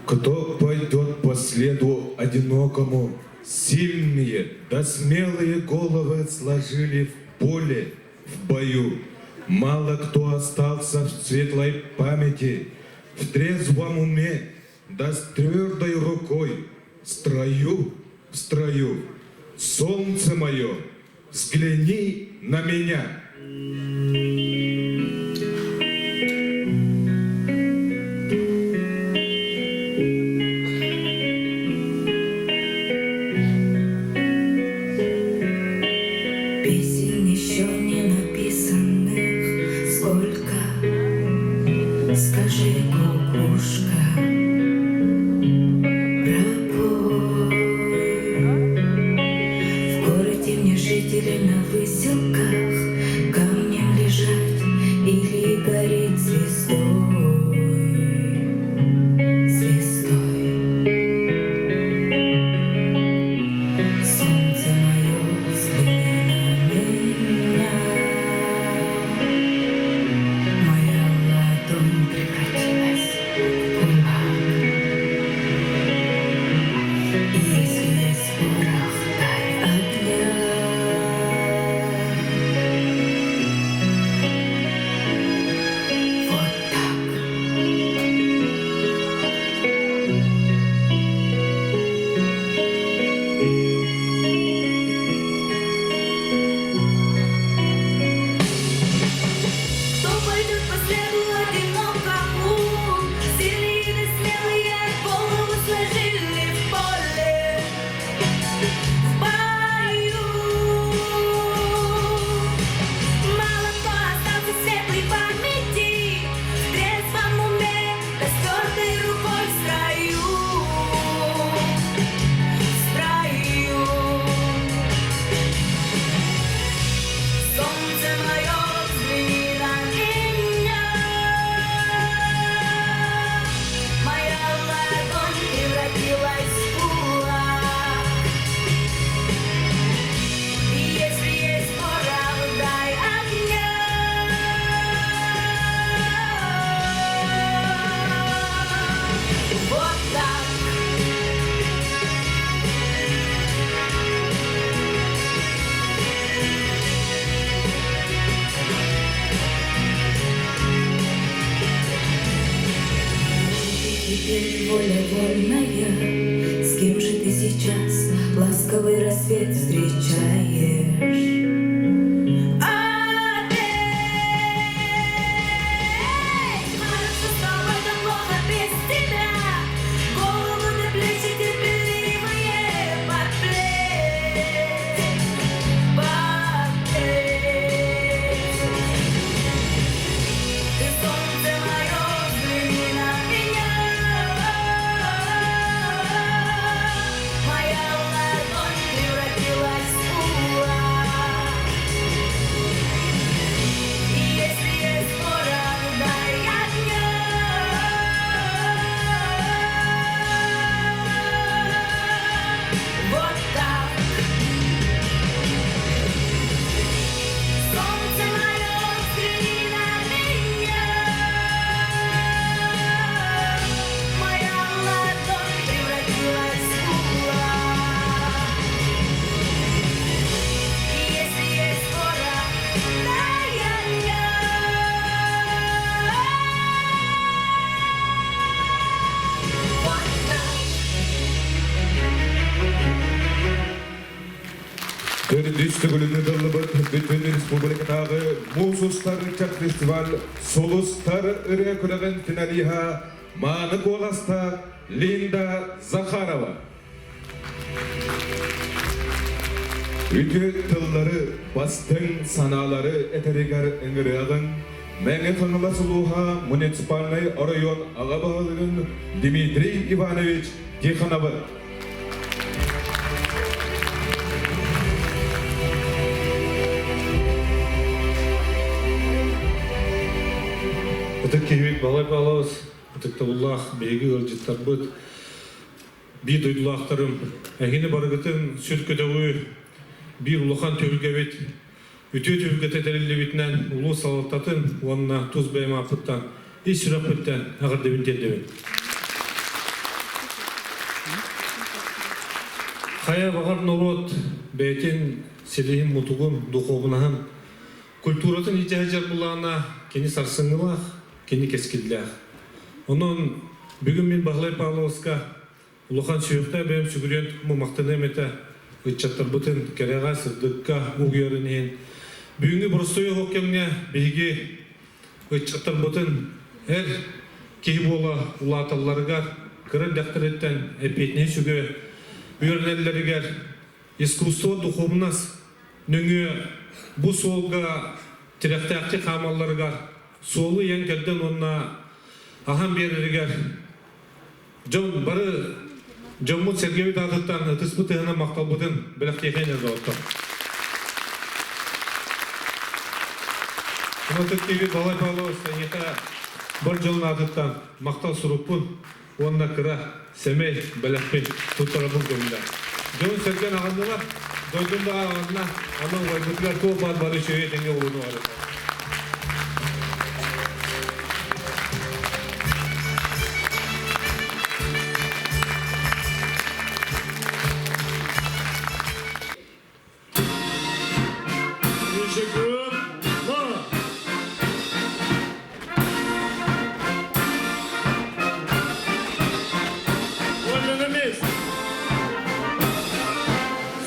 Кто пойдет по следу одинокому, сильные да смелые головы сложили в поле, в бою. Мало кто остался в светлой памяти, в трезвом уме, да с твердой рукой, в строю, в строю. Солнце мое, взгляни на меня. Песен еще не написанных сколько, Скажи, кукушка, пропой. В городе мне жители на выселках Камнем лежать или гореть звездой, звездой. Солнце мое, взгляни на меня. Моя ладонь превратилась в кулак. И если есть порох, дай огня. Вот так. Кто пойдет по следу одинокому? Сильные да смелые голову сложили в поле, в бою. Мало кто остался в светлой памяти, в трезвом уме, да с твердой рукой в строю, в строю. Солнце мое, взгляни на меня. Моя ладонь превратилась в кулак. И если есть порох, дай огня. Вот так. Теперь воля вольная, с кем же ты сейчас ласковый рассвет встречаешь? Опять хорошо с тобой, да плохо без тебя. Голову на плечи терпеливые под плеть, под плеть. Ты, солнце мое, взгляни на меня. Моя ладонь превратилась в кулак. И если есть порох, дай огня. Вот так. Солнце мое, взгляни на меня. Моя ладонь превратилась в кулак. И если есть порох, дай огня. Вот так. Төрдүс төгүлүн ыытыллыбыт бүтүн республикатааҕы Муус устар ыччат фестиваль Сулустар ырыа күрэҕин финалиһа мааны куоластаах Линда Захарова. Үтүө тыллары, бастыҥ санаалары этэригэр ыҥырыаҕыҥ Мэҥэ Хаҥалас улууһа муниципальнай оройуон аҕа баһылыгын Дмитрий Иванович Тихоновы. Ытык киһибит Балай Павлович, ытыктабыллаах биһиги ыалдьыттарбыт, биир дойдулаахтарым, эһигини барыгытын сүр көтөҕүү биир улахан түһүлгэбит үтүө түһүлгэтэ тэриллибитинэн улуус салалтатын уонна тус бэйэм ааппыттан Ис сүрэхпиттэн эҕэрдэбин тиэрдэбин. Хайа баҕар норуот бэйэтин силиһин-мутугун, духуобунаһын, культуратын илдьэ сылдьар былаана кини сарсыҥҥылаах, кини кэскиллээх. Онон бүгүн мин Баһылай Павловска улахан сүһүөхтээх бэйэм сүгүрүйэн махтаныам этэ ыччаттарбытын кэрэҕэ, сырдыкка угуйарын иһин. Бүгүҥҥү боростуой оһох кэмҥэ биһиги ыччаттарбытын эр киһи буола улааталларыгар кыра эрдэхтэриттэн эппиэтинэһи сүгэ үөрэнэллэригэр искусство духуобунас нөҥүө бу суолга тирэхтээхтик хаамалларыгар суолу ыйан кэрдэн уонна аһан биэрэригэр дьон бары дьоммут сэргэбит аатыттан ытыспыт ыһынан махталбытын бэлэхтиэхэ доҕоттор. Ытык киһи Балай Павлович эйиэхэ бар дьонун аатыттан махтал сурукпун уонна кыра сэмэй бэлэхпин туттарабын көҥүлэ. Дьон-сэргэн аҕыннылар, дойдум да аҕынна, онон убайбытыгар туох баар бары үчүгэй тэҥҥэ ууну арытар. Вольно на месте!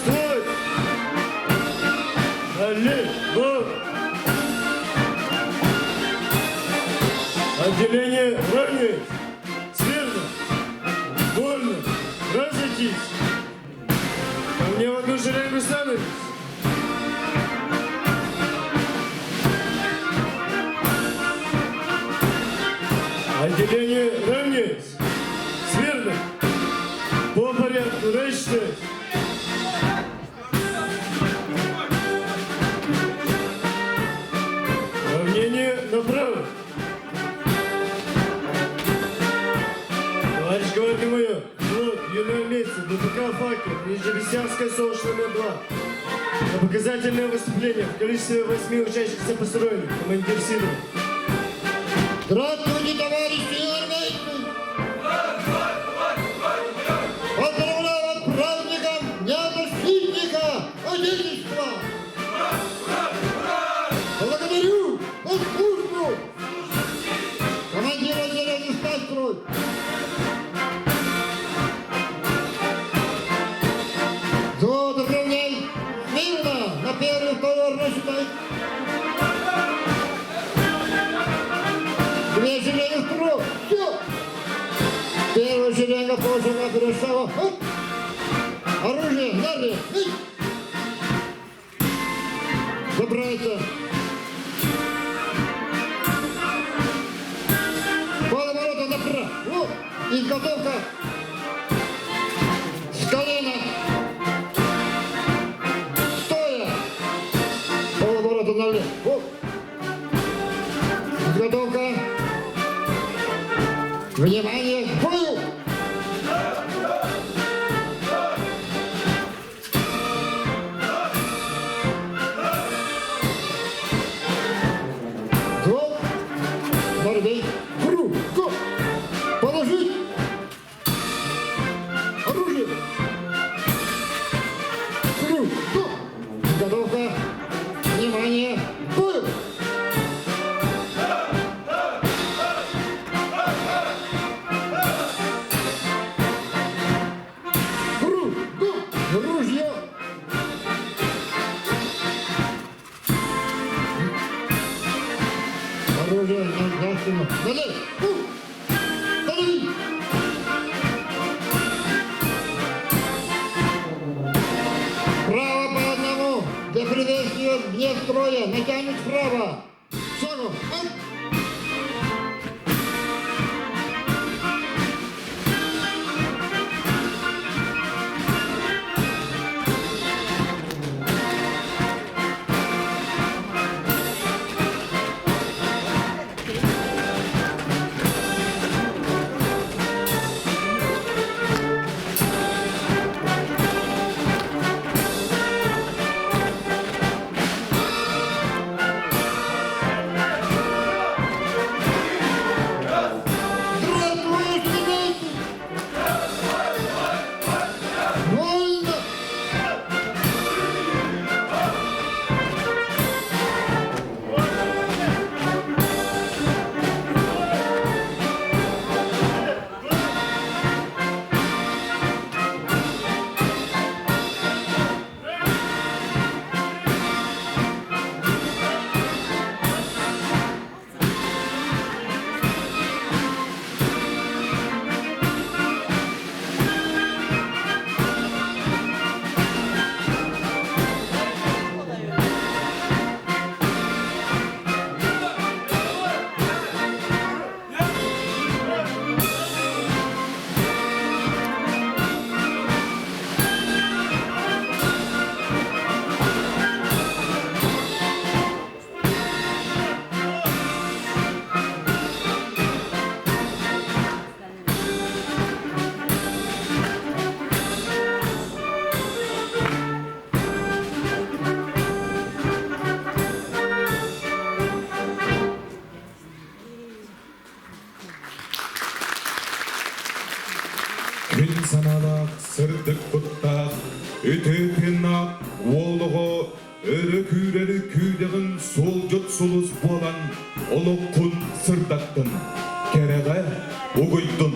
Стой! Налево! Отделение равняйсь! Смирно! Вольно! Разойтись! Ко мне в одну шеренгу становитесь! Отделение равняйсь! Смирно! По порядку рассчитать! Равнение направо! Товарищ гвардии майор, взвод, юноармейцы, ДПК «Факел», Нижневисянская СОШ номер 2. На показательное выступление в количестве восьми учащихся построили. Командир Сидоров. Здравствуйте, товарищи армейцы! Поздравляю вас с праздником Дня Защитника Отечества! Благодарю за службу! Командир отделения встать в строй! Взвод равняй смирно на первый, второй рассчитай! Две шеренги в строй! Все! Первая шеренга полшага вперед шага. Оп! Оружие, далее! Эй! Забраться! Полоборота направо! Вот! Изготовка! С колена! Стоя! Полоборота налево! Вот! Изготовка! Внимание! К бою! Взвод! Мордей! Круг! Го! Положить! Оружие! Круг! Го! Изготовка! Внимание! К бою! Круг! Го! Ружье! Оружие на за спину! Назад! Ух! Подавить! Право по одному! Для приветствия вне строя! Натянуть вправо! Шагом! Оп! санаалаах, сырдык куттаах, үтүө тыыннаах уол оҕо өрө күүрэр күүдэҕин суолдьут сулус буолан олоххун сырдаттын, кэрэҕэ угуйдун.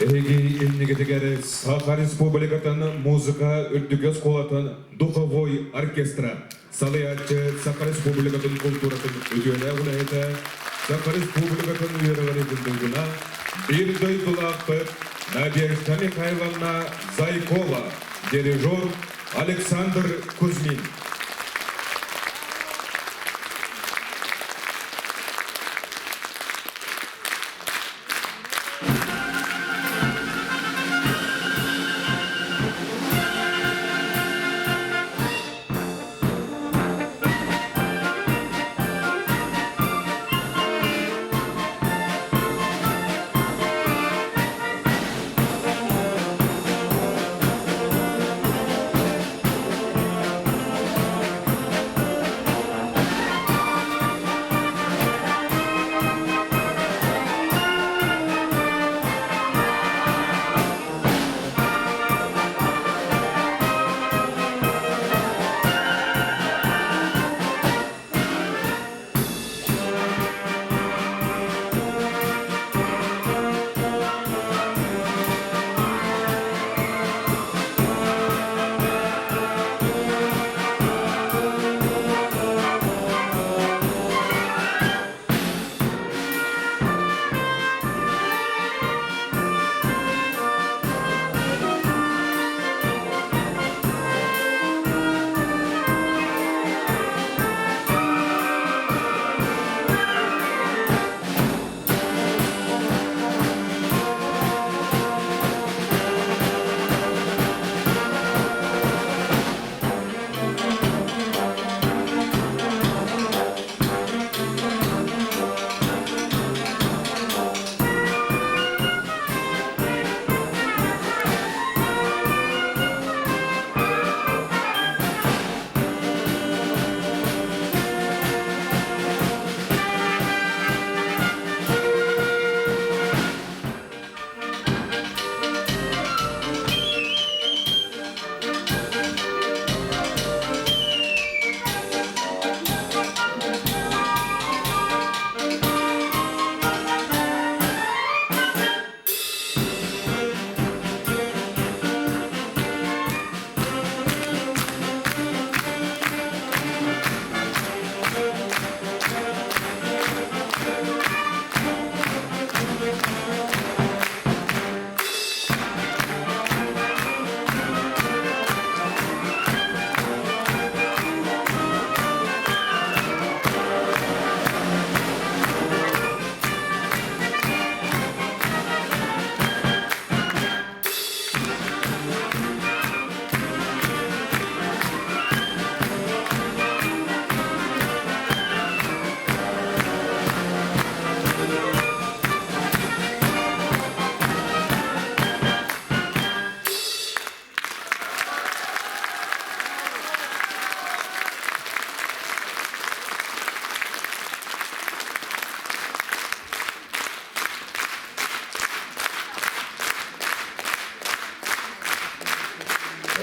Эһиги иннигитигэр Саха Республикатын музыка үрдүк оскуолатын духовой оркестра салайааччы Саха Республикатын култууратын үтүөлээх үлэһитэ, Саха Республикатын үөрэҕириитин туйгуна, биир дойдулаахпыт Надежда Михайловна Зайкова, дирижер Александр Кузьмин.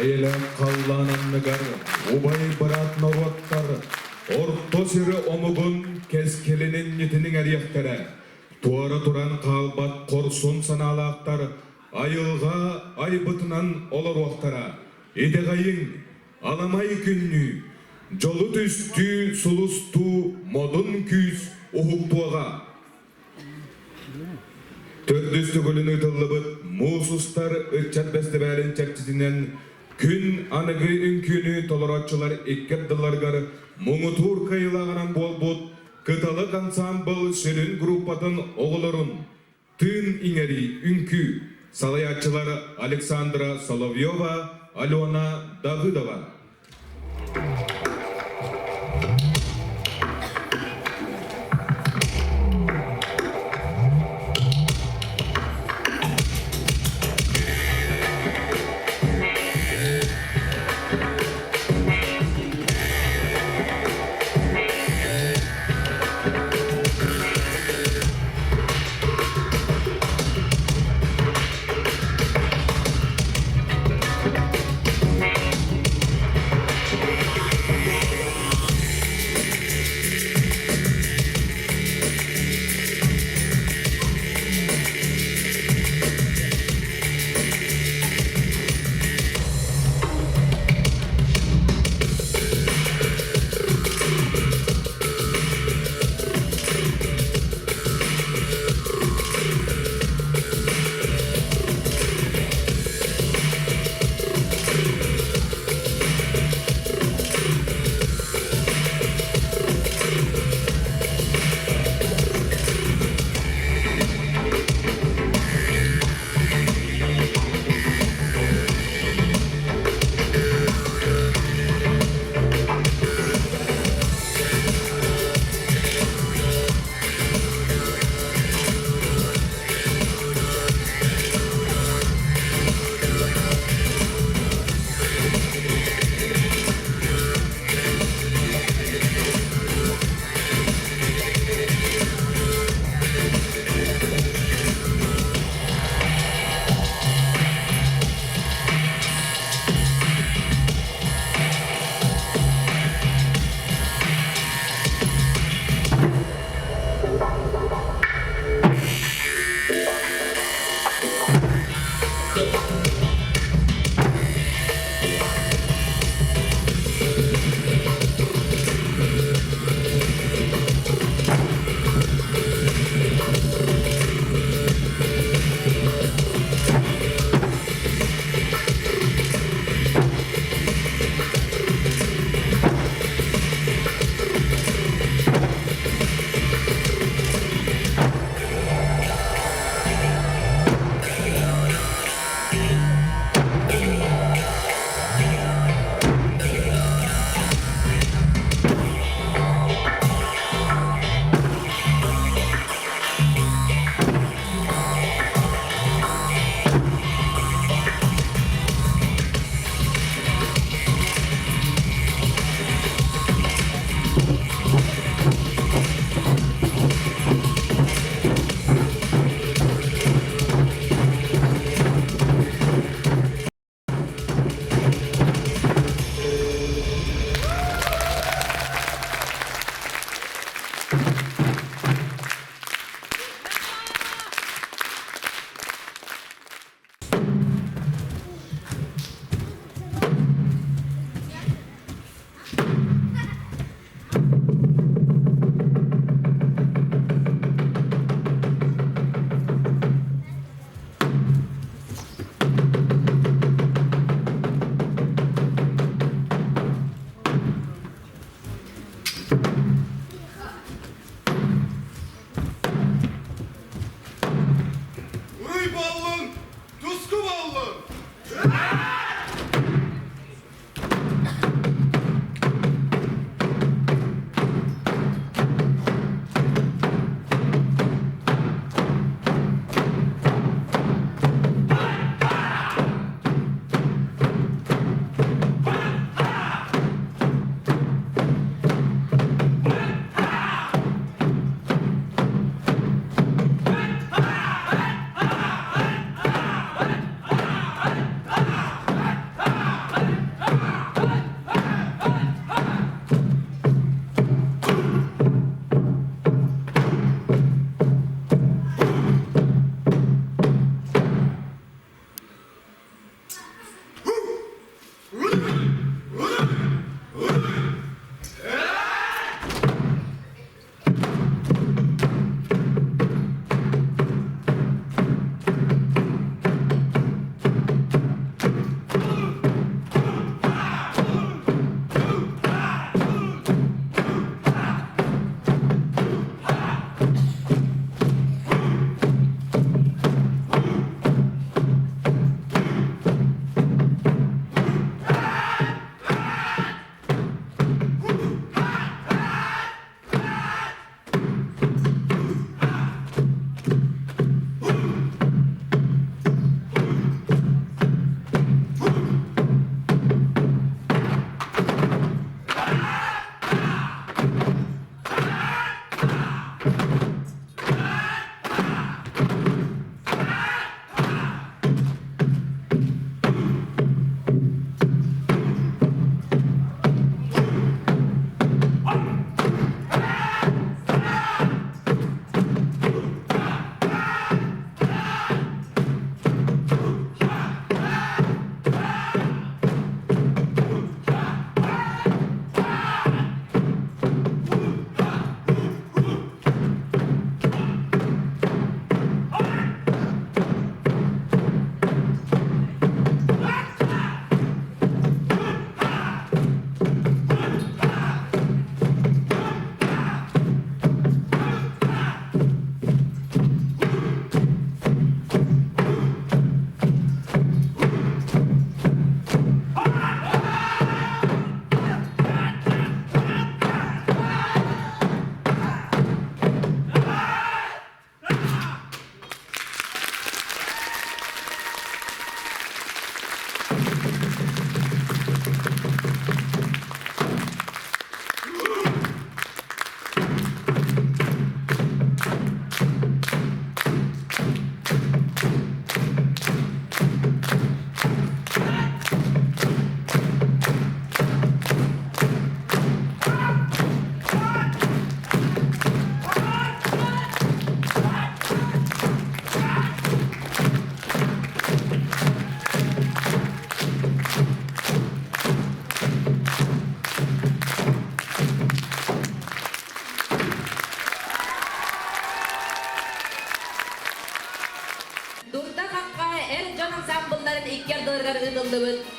Эйэлээх халлаан анныгар убай-быраат норуоттар орто сири омугун кэскилин иннитин иҥэриэхтэрэ, туора туран хаалбат хорсун санаалаахтар айылҕа айбытынан олоруохтара. Итэҕэйиҥ, аламай күннүү, дьолу түстүү сулустуу модун күүс уһуктуоҕа. Төрдүс төгүлүн ыытыллыбыт Муус устар ыччат бэстибээлин чэрчитинэн күн аныгы үҥкүүнү толорооччулар икки ардыларыгар муҥутуур кыайыылааҕынан буолбут Кыталык ансаамбыл сүрүн группатын оҕолорун Тыын иҥэрии үҥкүү салайааччылар Александра Соловьева, Алена Давыдова.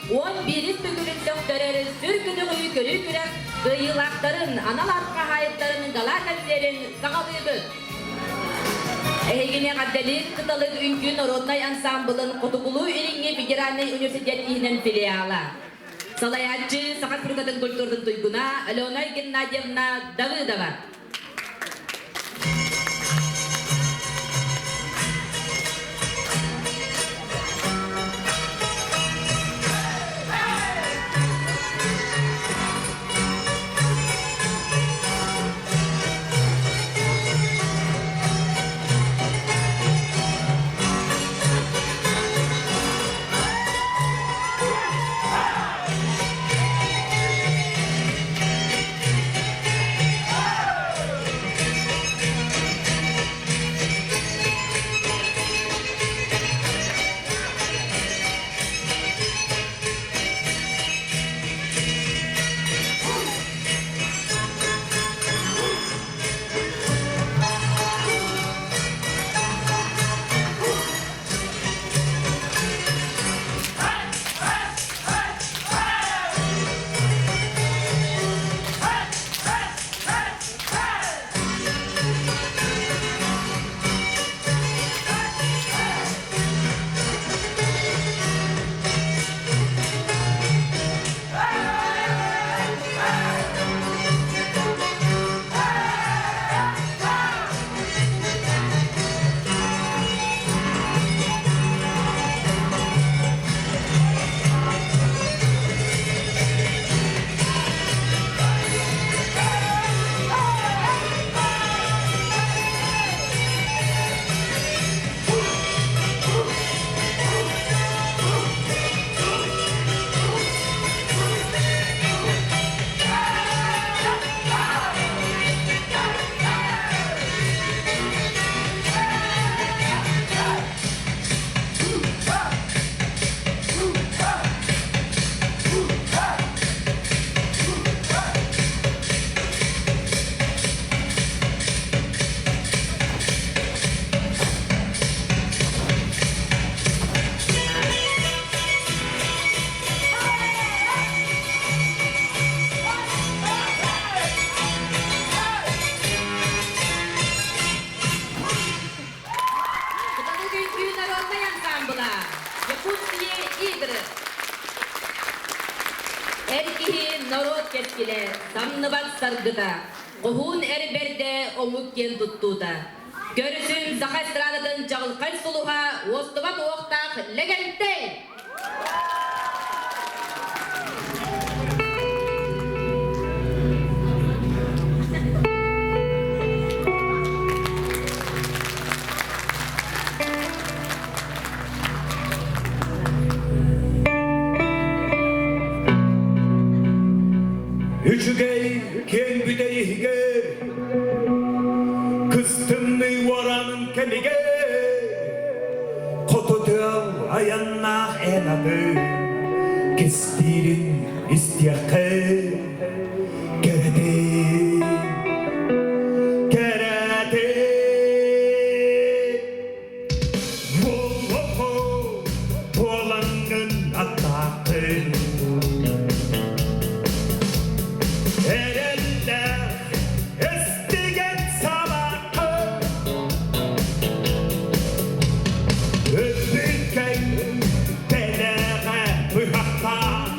Уон биирис төгүлүн сөхтөрөр сүр күнүҕү көрүү күрэх кыайыылаахтарын анал аат хаһаайыттарын гала-концерин саҕалыыбыт. Эһигини эҕэрдэлиир Кыталык үҥкүү народнай ансаамбылын Хотугулуу-Илиҥҥи федеральнай университет иһинэн филиала. Салайааччы Саха Республикатын культуратын туйгуна Алена Геннадьевна Давыдова. Кыталык үҥкүү народнай ансаамбыла Якутские игры. Эр киһи норуот кэскилэ, самныбат саргыта, хоһуун эр бэрдэ омук киэн туттуута. Көрүсүн саха эстрадатын чаҕылхай сулуһа уостубат уохтаах Лэгэнтэй! Үчүгэй киэҥ бүтэй иһигэр Кыстынныы уоранын кэмигэр Хоту тыал айаннаах эн аты Кистиирин истиэххэ кэрэтин Кэрэтин Буолуоху буолаҥҥын аттааххын Эрэллээх эстигэн салааххын Өлбүккэҥ тэлэҕэ быһахтаах.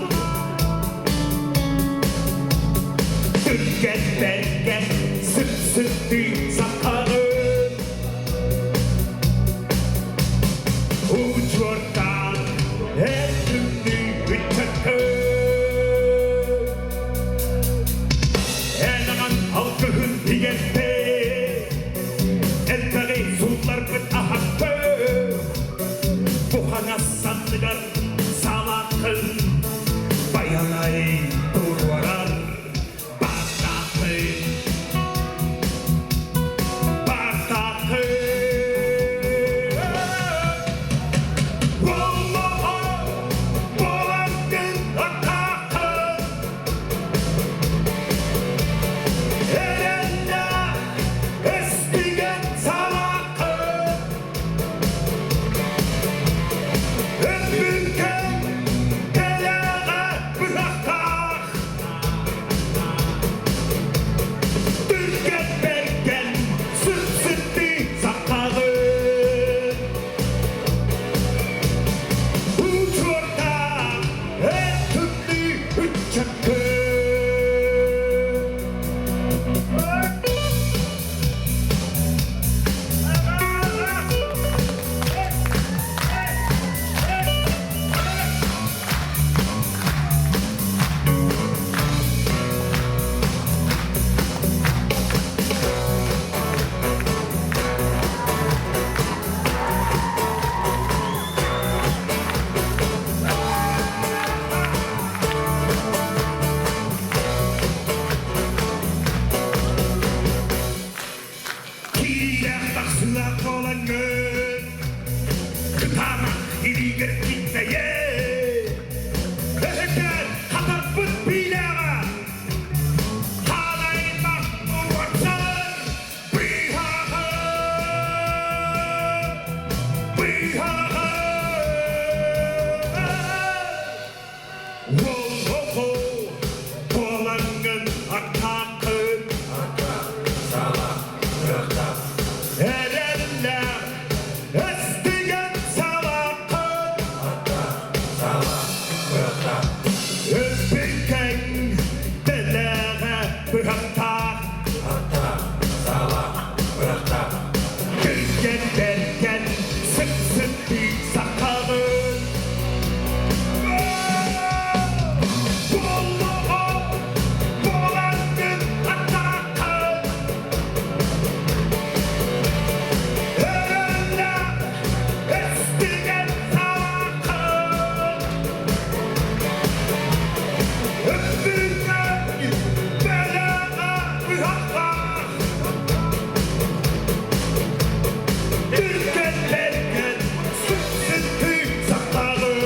Киирсиилээх тахсыылаах буолаҥҥын, Кытаанах илиигэр киҥнэйэн, Өһүкээн хатарбыт биилээҕэ, Хаалайбах уорсар быыһааҕы, быыһааҕы. Уол-оҕо буолаҥҥын аттааххын, Эрэллээх эстигэн салааххын, Өлбүкэҥ дэлэҕэ быһахтаах, Түргэн бэргэн сып-сыппыы сахаҕын. Буоллоҕо буоларгын атааххын, Өрөллөөх эстигэн сааххын. Өппүкэҥ бэлэҕэ быһахтаах, Түргэн-бэргэн сүпсүттүү сахтаҕын.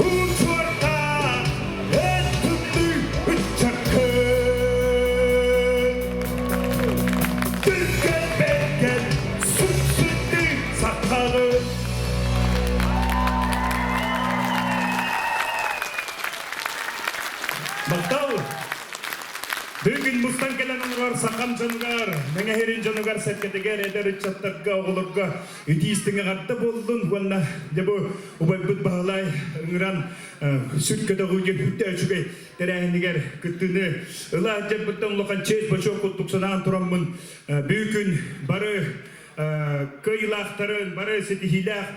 Учуорта эн түмнүү ыччаккын. Түргэн-бэргэн сүпсүттүү сахтаҕын. Махтал! Бүгүн мустан кэлэн олорор сахам дьонугар, Мэҥэһирин дьонугар сэргэтигэр эдэр ыччаттарга, оҕолорго итии истиҥ эҕэрдэ буоллун уонна дьэ бу убайбыт Баһылай ыҥыран сүр көтөҕүү диэн сүрдээх үчүгэй тэрээһинигэр кыттыыны ыла дьэббиттэн улахан чиэс бочуок курдук санаан тураммын бүгүн бары кыайыылаахтарын, бары ситиһиилээх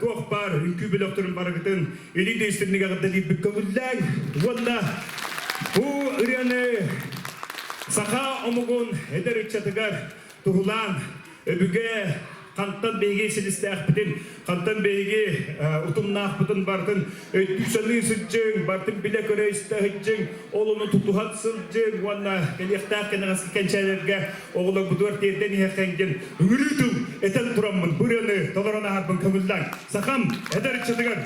туох баар үҥкүү бөлөхтөрүн барыгытын илии дэйистирник эҕэрдэлиирбит көҥүллээҥ уонна бу ырыаны саха омугун эдэр ыччатыгар туһулаан өбүгэ хантан биһиги силистээхпитин, хантан биһиги утумнаахпытын барытын өйдүү-саныы сылдьыҥ, барытын билэ-көрө истэ сылдьыҥ, ол ону тутуһан сылдьыҥ уонна кэлиэхтээх кэнэҕэски кэнчээлэргэ оҕолорбутугар тиэрдэн иһэххин диэн ыҥырыы тыл этэн тураммын бу ырыаны толорон ааһарбын көҥүллээҥ. Сахам эдэр ыччатыгар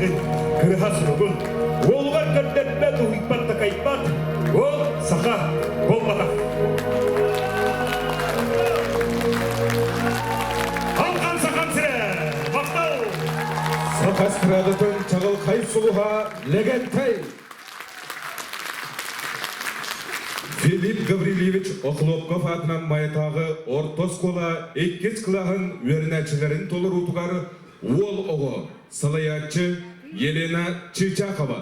кыһын кырыһа суругун уолугар көрдөрбөт, уһуйбат, такайбат, ол саха буолбатах. Алхан сахан сирэ! Махтал! Саха эстрадатын чаҕылхай сулуһа Лэгэнтэй! Филипп Гаврильевич Охлопков аатынан Майатааҕы орто оскуола иккис кылааһын үөрэнээччилэрин толоруутугар уол оҕо, салайааччы Елена Чычахова.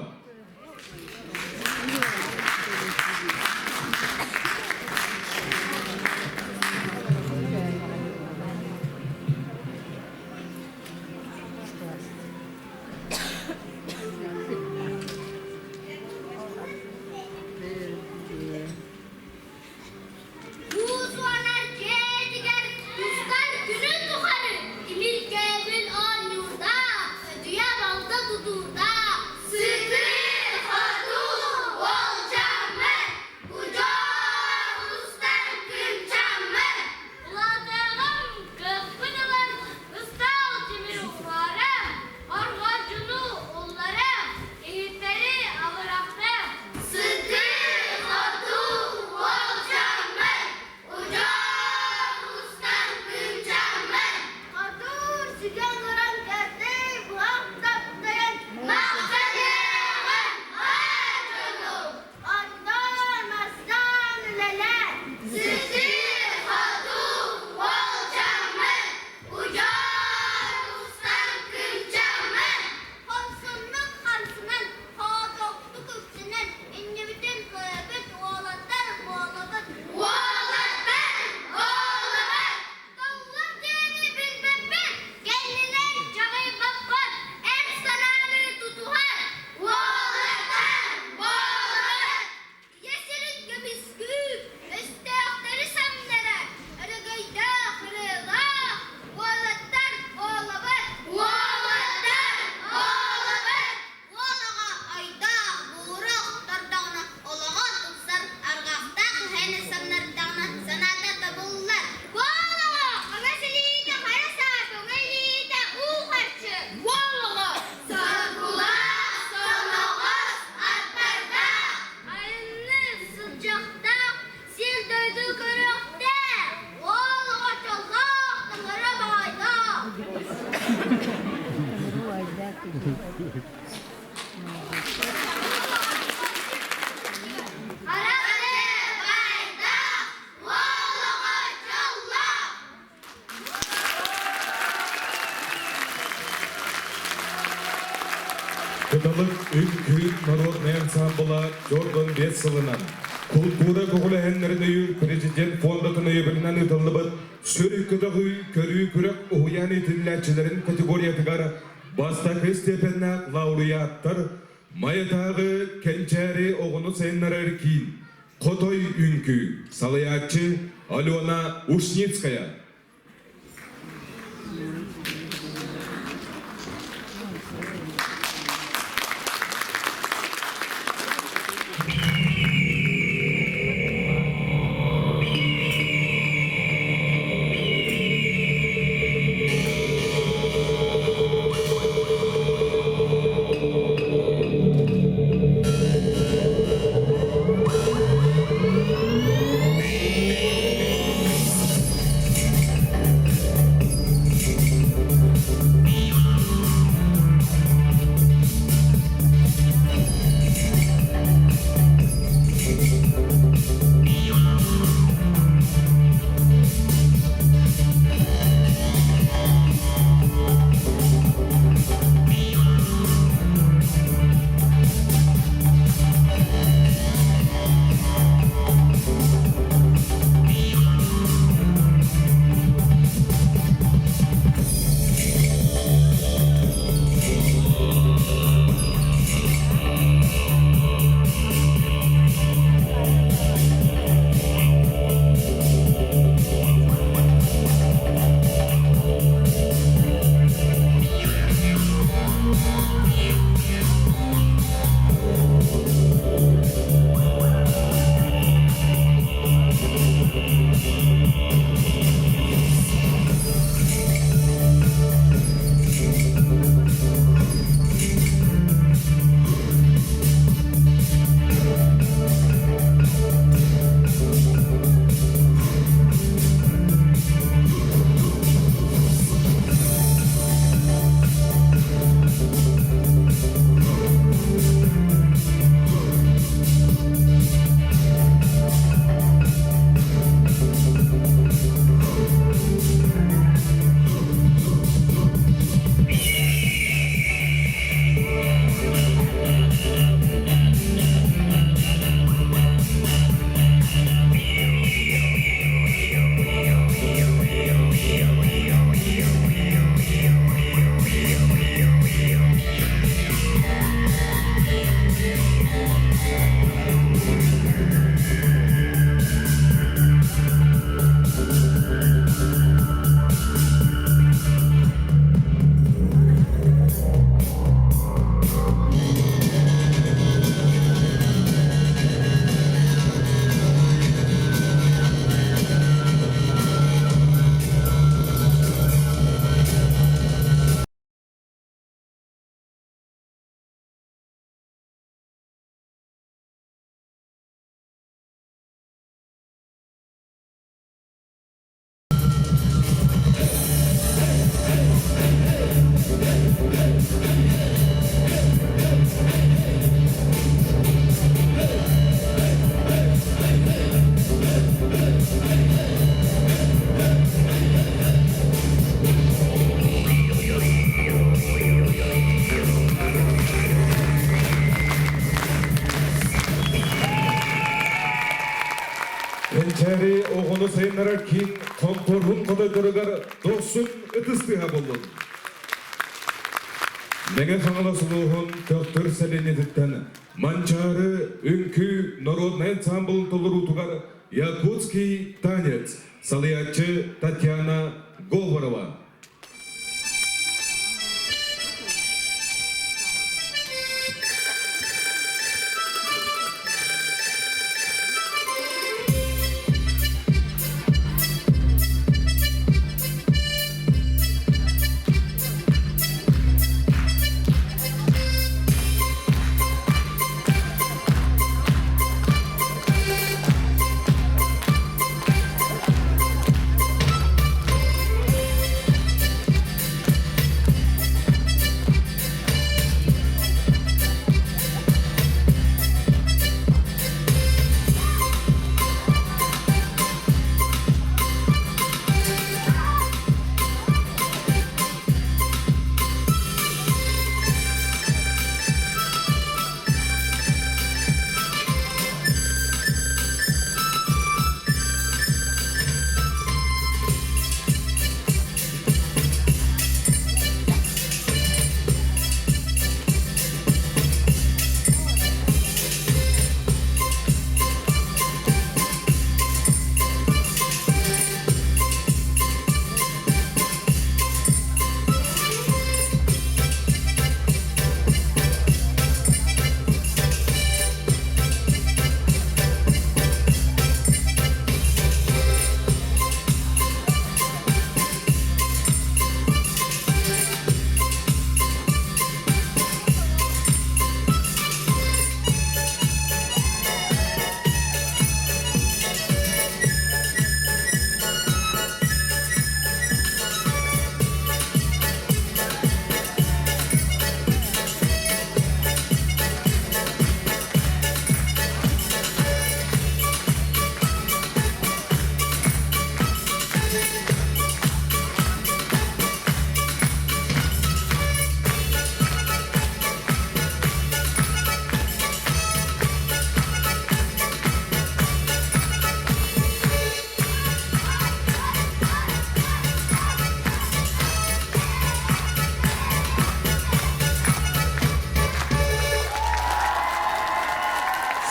Муус-уонар дьиэтигэр устар күнүн тухары тимир көөбүл оонньуурдаах, өтүйэ балта тутуурдаах, сытыы-хотуу уолчааммын, удьуор устар күнчааммын. Улаатыаҕым, кыахпын ылан ыстаал тимир уһаарам, орҕордьуну улларам, иһиттэри абырахтам. Сытыы-хотуу уолчааммын, удьуор устар күнчааммын. Хотуур сүгэн олорон кэрдэй быһах таптайан махтаныаҕын аар дьону. Оттон мастаан үлэлээн сытыы-хотуу уолчааммын, удьуор устар күнчааммын. Хорсуннук хамсанан, хоотоктук үксэнэн, иннибитин көрөбүт, уолаттар буолабыт. Уолаттар буолабыт! Толлор диэни билбэппит, кэннинэн чаҕыйбаппыт, эр санааны тутуһар. Уолаттар буолабыт! Ийэ сирин көмүскүүр, өстөөхтөрү самнарар, өрөгөйдөөх ырыалаах уолаттар буолабыт! Уолаттар буолабыт! Уол оҕо ойдоох, буурах тордоҕуна олоҕо тупсар, арҕахтаах эһэни самнардаҕына санаата табыллар. Уол оҕо хаҥас илиитэ хара саас, уҥа илиитэ уу харчы. Уол оҕо соргулаах, соноҕос аттардаах, айанны сылдьахтаах, сир-дойду көрүөхтээх. Уол оҕо дьоллоох, таҥара баайдаах. Кыталык үҥкүү народнай ансаамбыла 45 сылынан култуура көҕүлээһиннэрин өйүүр президент фондатын өйөбүлүнэн ыытыллыбыт Сүр көтөҕүү көрүү күрэх уһуйаан иитиллээччилэрин категориятыгар бастакы степеннээх лауреаттар Майатааҕы Кэнчээри оҕону сайыннарар киин Хотой үҥкүү салайааччы Алена Ушницкая. Кэнчээри оҕону сайыннарар киин хонтуорун хотойдоругар дохсун ытыс тыаһа буоллун. Мэҥэ Хаҥалас улууһун Төхтүр сэлиэнньэтиттэн Манчаары үҥкүү народнай ансамблын толоруутугар Якутский танец салайааччы Татьяна Говорова.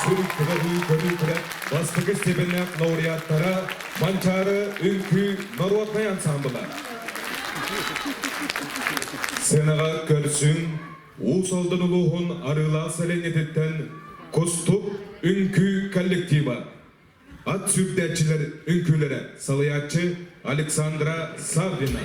Сүрүк көрүү бастакы степеннээх лауреаттара Манчаары үҥкүү народнай ансамбла. Сценаҕа көрсүҥ Уус Алдан улууһун Арыылаах сэлиэнньэтиттэн Кустук үҥкүү коллектива. Ат сүүрдээччилэр үҥкүүлэрэ салайааччы Александра Саввина.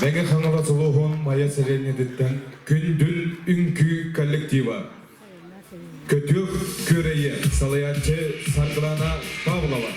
Мэҥэ Хаҥалас улууһун Майа сэлиэнньэтиттэн Күндүл үҥкүү коллектива. Көтүөх күөрэйэ салайааччы Саргылана Павлова.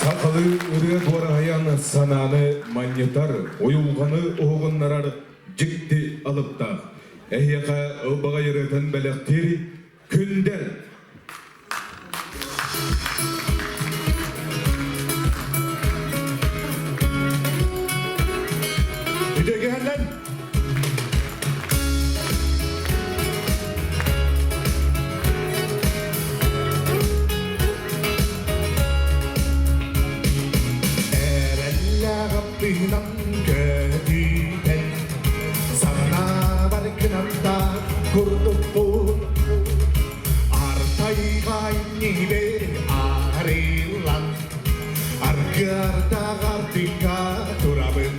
Сахалыы ырыа дуораһыйан санааны манньытар, уйулҕаны уһугуннарар дьикти алыптаах. Эһиэхэ ылбаҕай ырыатын бэлэхтиир Күндэл. Үтүөкэһэллэн Эрэллээх аттыынан көтүтэн Санаабар кынаттаах курдукпун Артайга иннибэр арыллан Аргыардаах артыкка турабын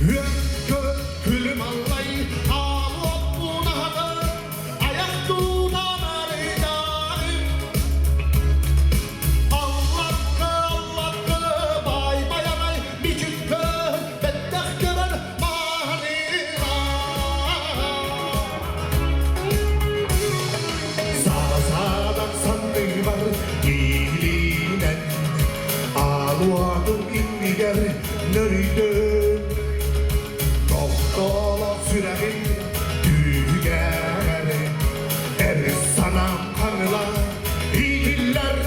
Үөккө күлүм аллай аалуоппун аһатан Айах туутан арыйдаҕым Аллакка аллакка баай байанай бичиккэ бэттэх көрөр мааныла Саасаадах санныбар иилинэн Аалуатын иннигэр нөрүйдүм Тохтолох сүрэҕим күүһүгэр Эр санаам хаҥыла иитиллэр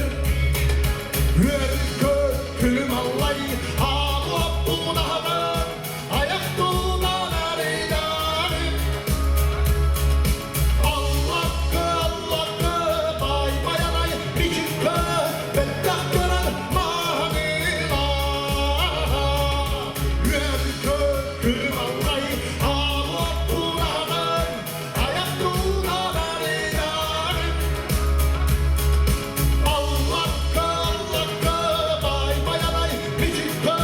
Үөр-көт күлүм аллай аалуоппун аһатан Айах туунан арыйдаҕым Аллакка, аллакка, баай байанай, бичиккэ, бэттэх көрөр маанылаа. Үөр-көт күлүм аллай, аалуоппун аһатан, айах туунан арыйдаҕым. Аллакка, аллакка, баай байанай, бичиккэ,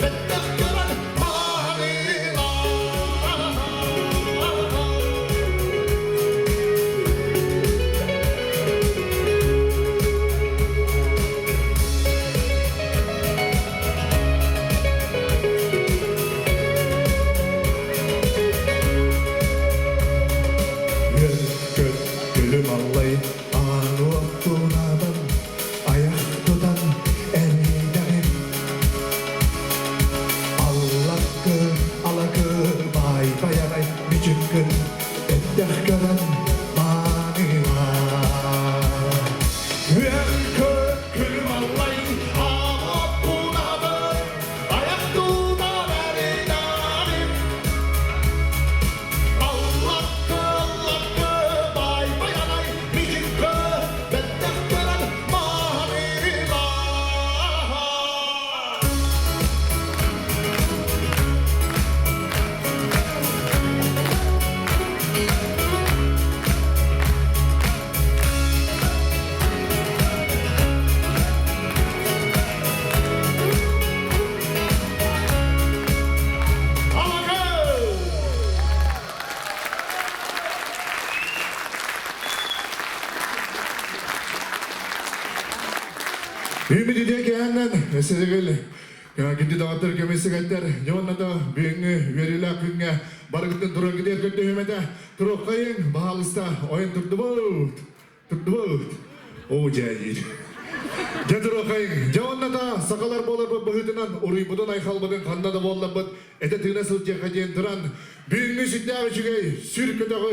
бэттэх көрөр. Эсэригил күндү доҕоттор көмүсүгэттэр дьонно да бүгүҥҥү үөрүүлээх күҥҥэ барыгытын туран кытыар көрдөһүм этэ. Туруоххайыҥ, баһаалыста, ойон турдубут. Турдубут. Оо, дьээйиир. Дьэ туруоххайыҥ. Дьэ уонна да сахалар буоларбыт быһыытынан уруйбутун айхалбытын ханна да буолларбыт этэ тыына сылдьыахха диэн туран бүгүҥҥү сүрдээх үчүгэй сүр көтөҕү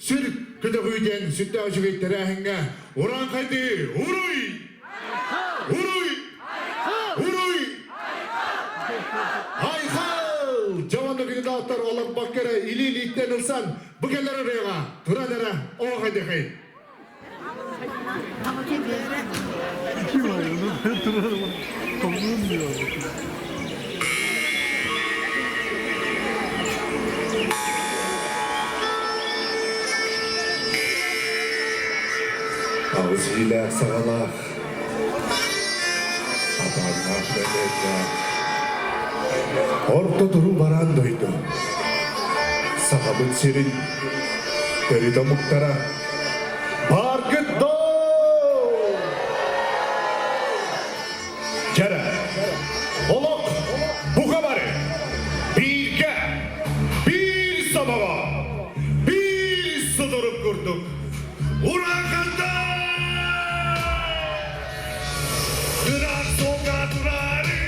сүр көтөҕүү диэн сүрдээх үчүгэй тэрээһиҥҥэ урааҥхайдыы уруй! Уруй! Уруй! Айхал! Дьэ уонна кандидаттар олорбокко эрэ илии-илииттэн ылсан бу кэлэр ырыаҕа туран эрэ оох эдэхэй. Аҕыс иилээх саҕалаах, атааннаах бэлиэттээх, орто туруу бараан дойду, Сахабыт сирин төрүт омуктара бааргыт доо! Дьэрэ, олох бука бары бииргэ, биир сомоҕо, биир сутурук курдук Ураканда! Ыраах суолга тураары,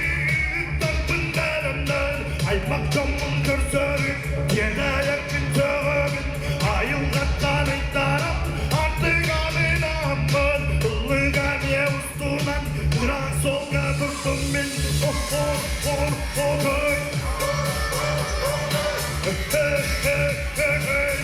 тарпыннарымнан, аймах дьоммун көрсөрү, тиэнээйэрбин сөҕөбүн, айылҕаттан ыйтарам, артыгалынааммын, ыллыга эмиэ устунан, ыраах суолга турдум мин, о-о-о-о-ой. Э-э-э-эй.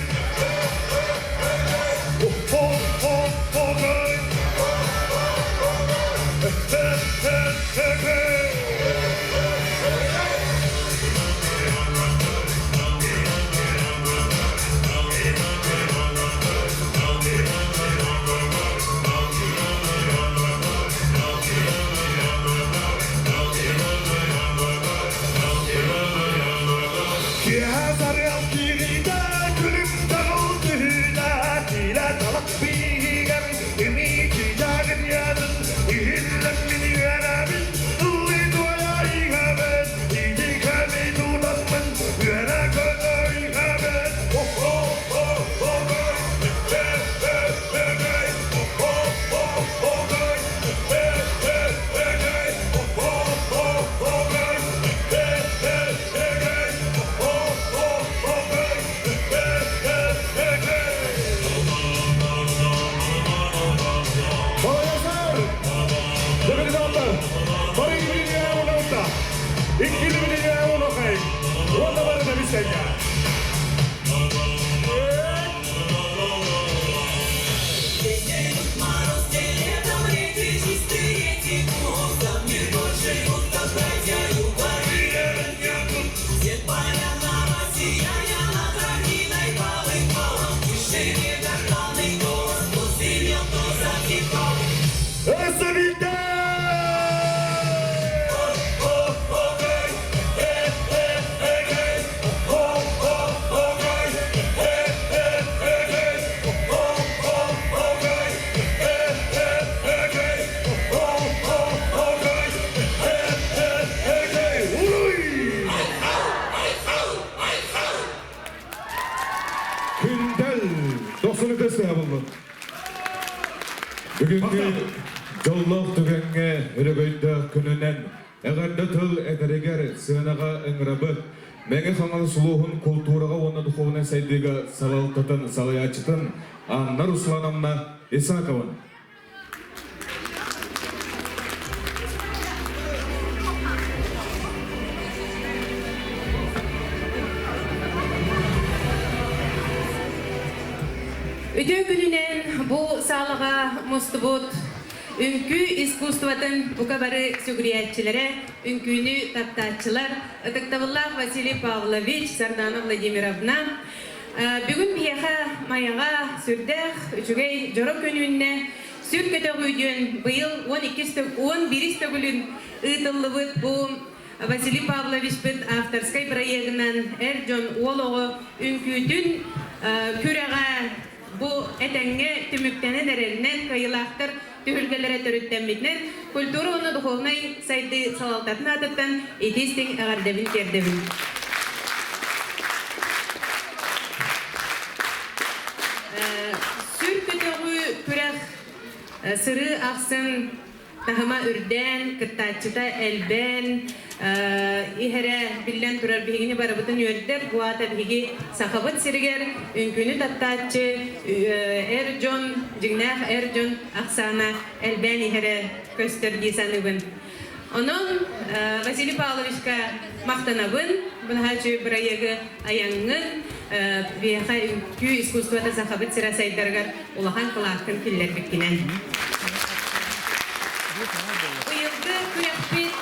Киэһэ сарыал киириитэ күлүм таҕыл түһүүтэ киилэ талах бииһигэр имии чыычааҕын ядын иһиллэн мин үөрэбин ыллыы туойа иһэбин ити кэми тутаммын үөрэ көтө иһэбин о-о-о-о-ой э-э-э-эй о-о-о-ой э-э-э-эй о-о-о-ой э-э-э-эй о-о-о-ой э-э-э-эй Балаясар! Дегензалтар! Бары билине уналта! Иккили билине унохай! Уонна бары да бисэйя! Өссө Күндэл 93 буоллун. Бүгүҥҥү дьоллоох түгэҥҥэ өрөгөйдөөх күнүнэн эҕэрдэ тыл этэригэр сыанаҕа ыҥырабыт Мэҥэ Хаҥалас улууһун култуураҕа уонна духуобунай сайдыыга салалтатын салайааччытын Анна Руслановна Исакованы. Үтүө күнүнэн бу саалаҕа мустубут үҥкүү искусствотын бука бары сүгүрүйээччилэрэ, үҥкүүнү таптааччылар, ытыктабыллаах Василий Павлович, Сардана Владимировна, Бүгүн биһиэхэ Майаҕа сүрдээх үчүгэй дьоро күн үүннэ. Сүр көтөҕүүдүөн быйыл 11 төгүлүн ыытыллыбыт бу Василий Павловичпыт авторскай бырайыагынан эр дьон уол оҕо үҥкүүтүн күрэҕэ бу этэҥҥэ түмүктэнэн эрэринэн кыайыылаахтар. түһүлгэлэрэ төрүттэммитинэн культура уонна духовнай сайдыы салалтатын аатыттан итии-истиҥ эҕэрдэбин тиэрдэбин. Сүр көтөҕүү күрэх сырыы ахсын таһыма үрдээн, кыттааччыта элбээн иһэрэ биллэн турар биһигини барыбытын үөрдэр. Бу аата биһиги Сахабыт сиригэр үҥкүүнү таптааччы эр дьон, дьиҥнээх эр дьон ахсаана элбээн иһэрэ көстөр дии саныыбын. Онон Василий Павловичка махтанабын, быһааччы бырайыагы айаҥҥын, биһиэхэ үҥкүү искусствота Сахабыт сирэ сайдарыгар улахан кылааккын киллэрбиккинэн. Быйылгы күрэхпит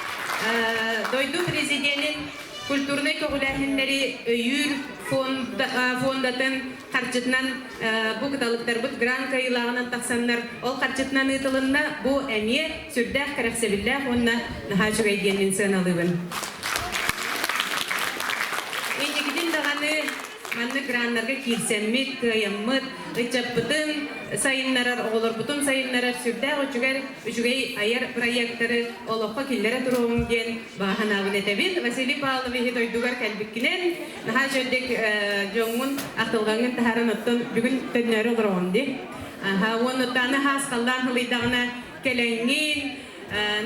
дойду президенин культурнай көҕүлээһиннэри өйүүр фондатын харчытынан бу кыталыктарбыт грант кыайыылааҕынан тахсаннар ол харчытынан ыытылынна. Бу эмиэ сүрдээх кэрэхсэбиллээх уонна наһаа үчүгэй диэн мин сыаналыыбын. Инникитин даҕаны маннык граннарга киирсэммит, кыайаммыт, ыччаппытын сайыннарар, оҕолорбутун сайыннарар сүрдээх үчүгэй, үчүгэй айар проекттары олоххо киллэрэ туруоҕуҥ диэн баҕа санаабын этэбин. Василий Павловиһы дойдугар кэлбиккинэн наһаа үчүгэйдик дьоҥҥун ахтылҕаҥҥын таһааран оттон бүгүн төннөөрү олороҕун дии. Уонна аны хаас халлаан сылыйдаҕына кэлэҥҥин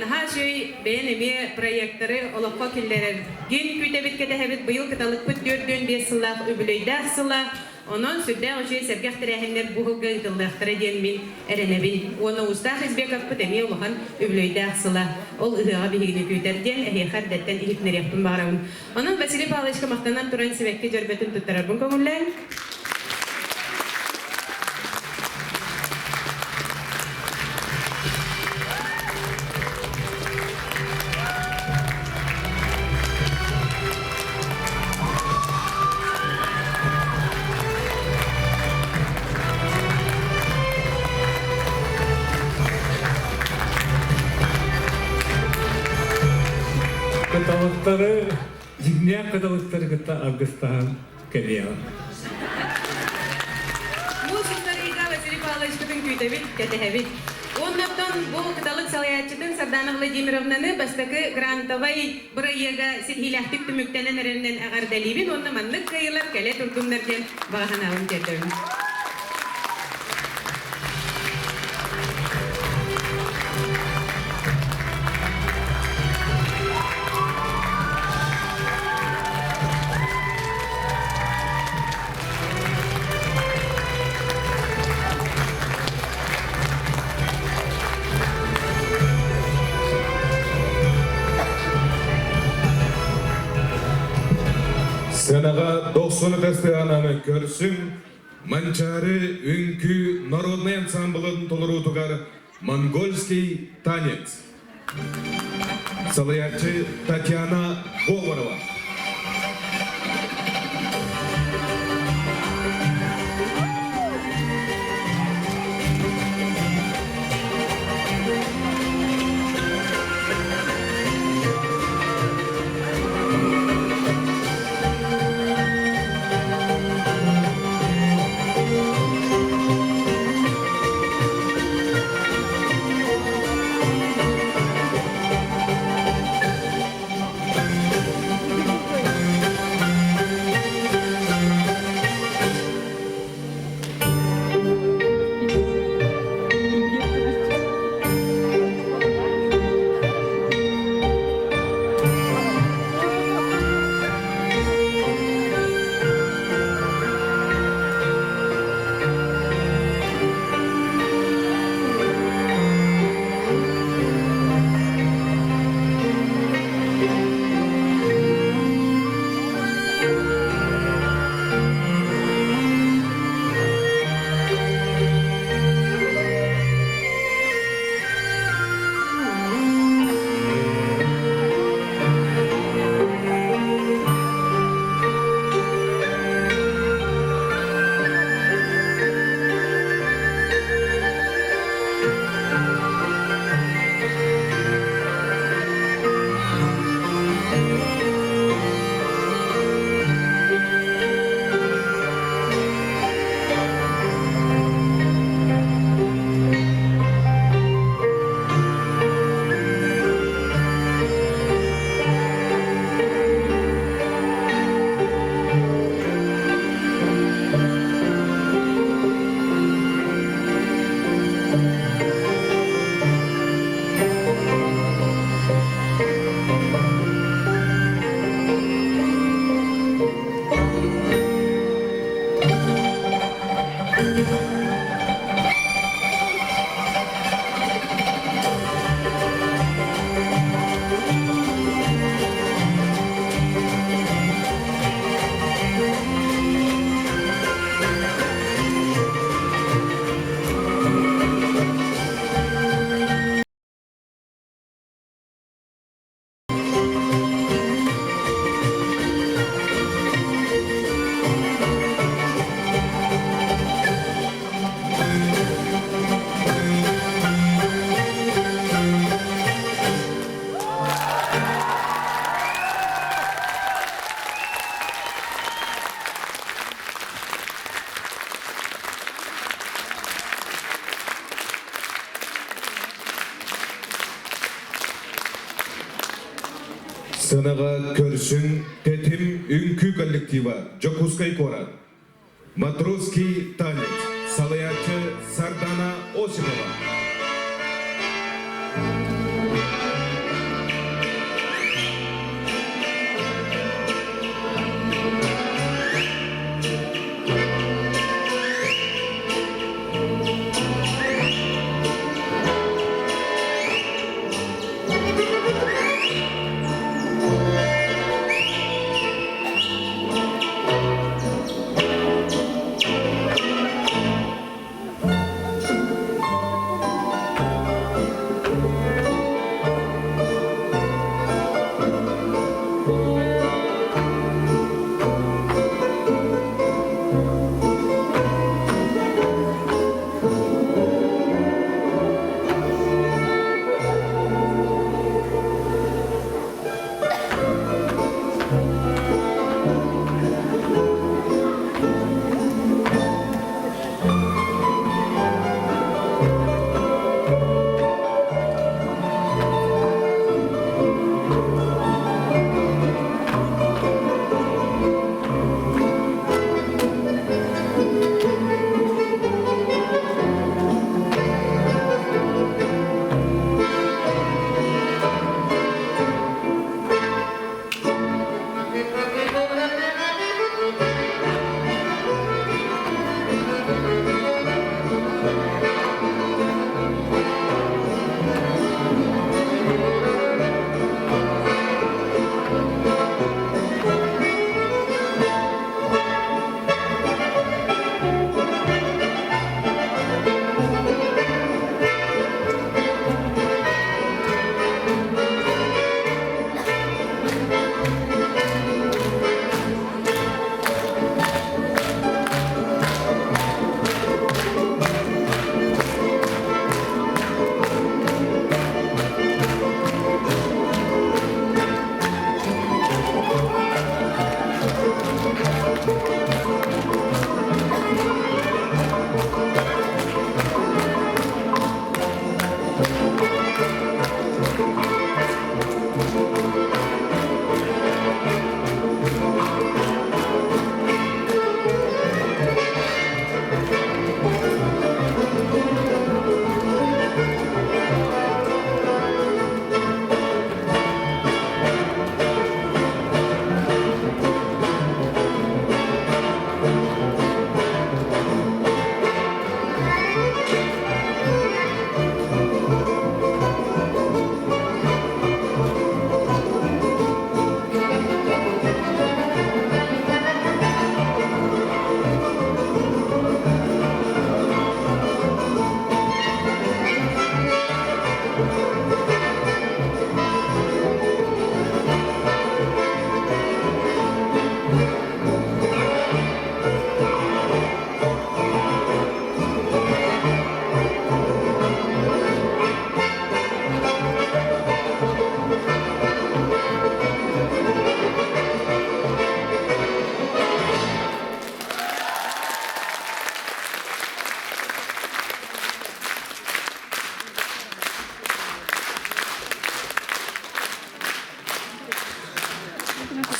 наһаа үчүгэй бэйэн эмиэ проекттары олоххо киллэрэргин күүтэбит кэтэһэбит. Быйыл кыталыкпыт 45 сыллаах үбүлүөйдээх сыла. Онон сүрдээх үчүгэй сэргэх тэрээһиннэр бу сылга ыытыллыахтара диэн мин эрэнэбин. Уонна Уустаах Избековпыт эмиэ улахан үбүлүөйдээх сыла. Ол ыһыаҕа биһигини күүтэр диэн эһиэхэ эрдэттэн иһитиннэриэхпин баҕарабын. Онон Василий Павловичка махтанан туран сибэкки дьөрбөтүн туттарарбын көҥүллээҥ. Кыталыктары, дьиҥнээх кыталыктары кытта аргыстаһан кэлиэҕим. Муус устар ыйга Василий Павловичпытын күүтэбит, кэтэһэбит. Уоннаттан бу кыталык салайааччытын Сардана Владимировнаны бастакы грантовай бырайыага ситиһиилээхтик түмүктэнэн эрэринэн эҕэрдэлиибин уонна маннык кыайыылар кэлэ турдуннар диэн баҕа санаабын тиэрдэбин. Сыанаҕа дохсун ытастыананы көрсүҥ, Манчаары үҥкүү народнай ансамблын толоруутугар монгольский танец. Салайааччы Татьяна Говорова. Сыанаҕа көрсүҥ Тэтим үҥкүү коллектива Дьокуускай куорат. Матросский танец. Салайааччы Сардана Осипова.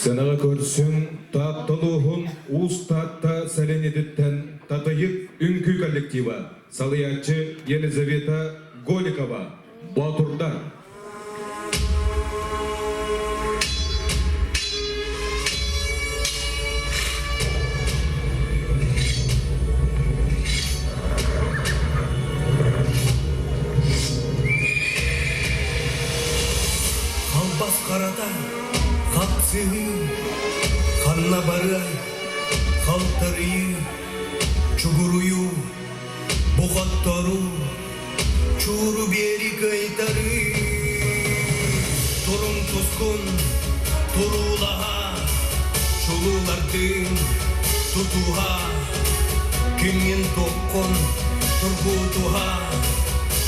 Сыанаҕа көрсүҥ Таатталууһун Уус Таатта сэлиэнньэтиттэн Татыйык үҥкүү коллектива, салайааччы Елизавета Голикова, Боотурдар. Халбас харата, хапсыһыы, ханна барыай, халтарыйыы, чугуруйуу, бухатторуу, чууру биэри кыайтарыы. Туруҥ тускун, туруулаһа, чулуулардыын тутуһа, күҥҥүн туоххун тургутуһа,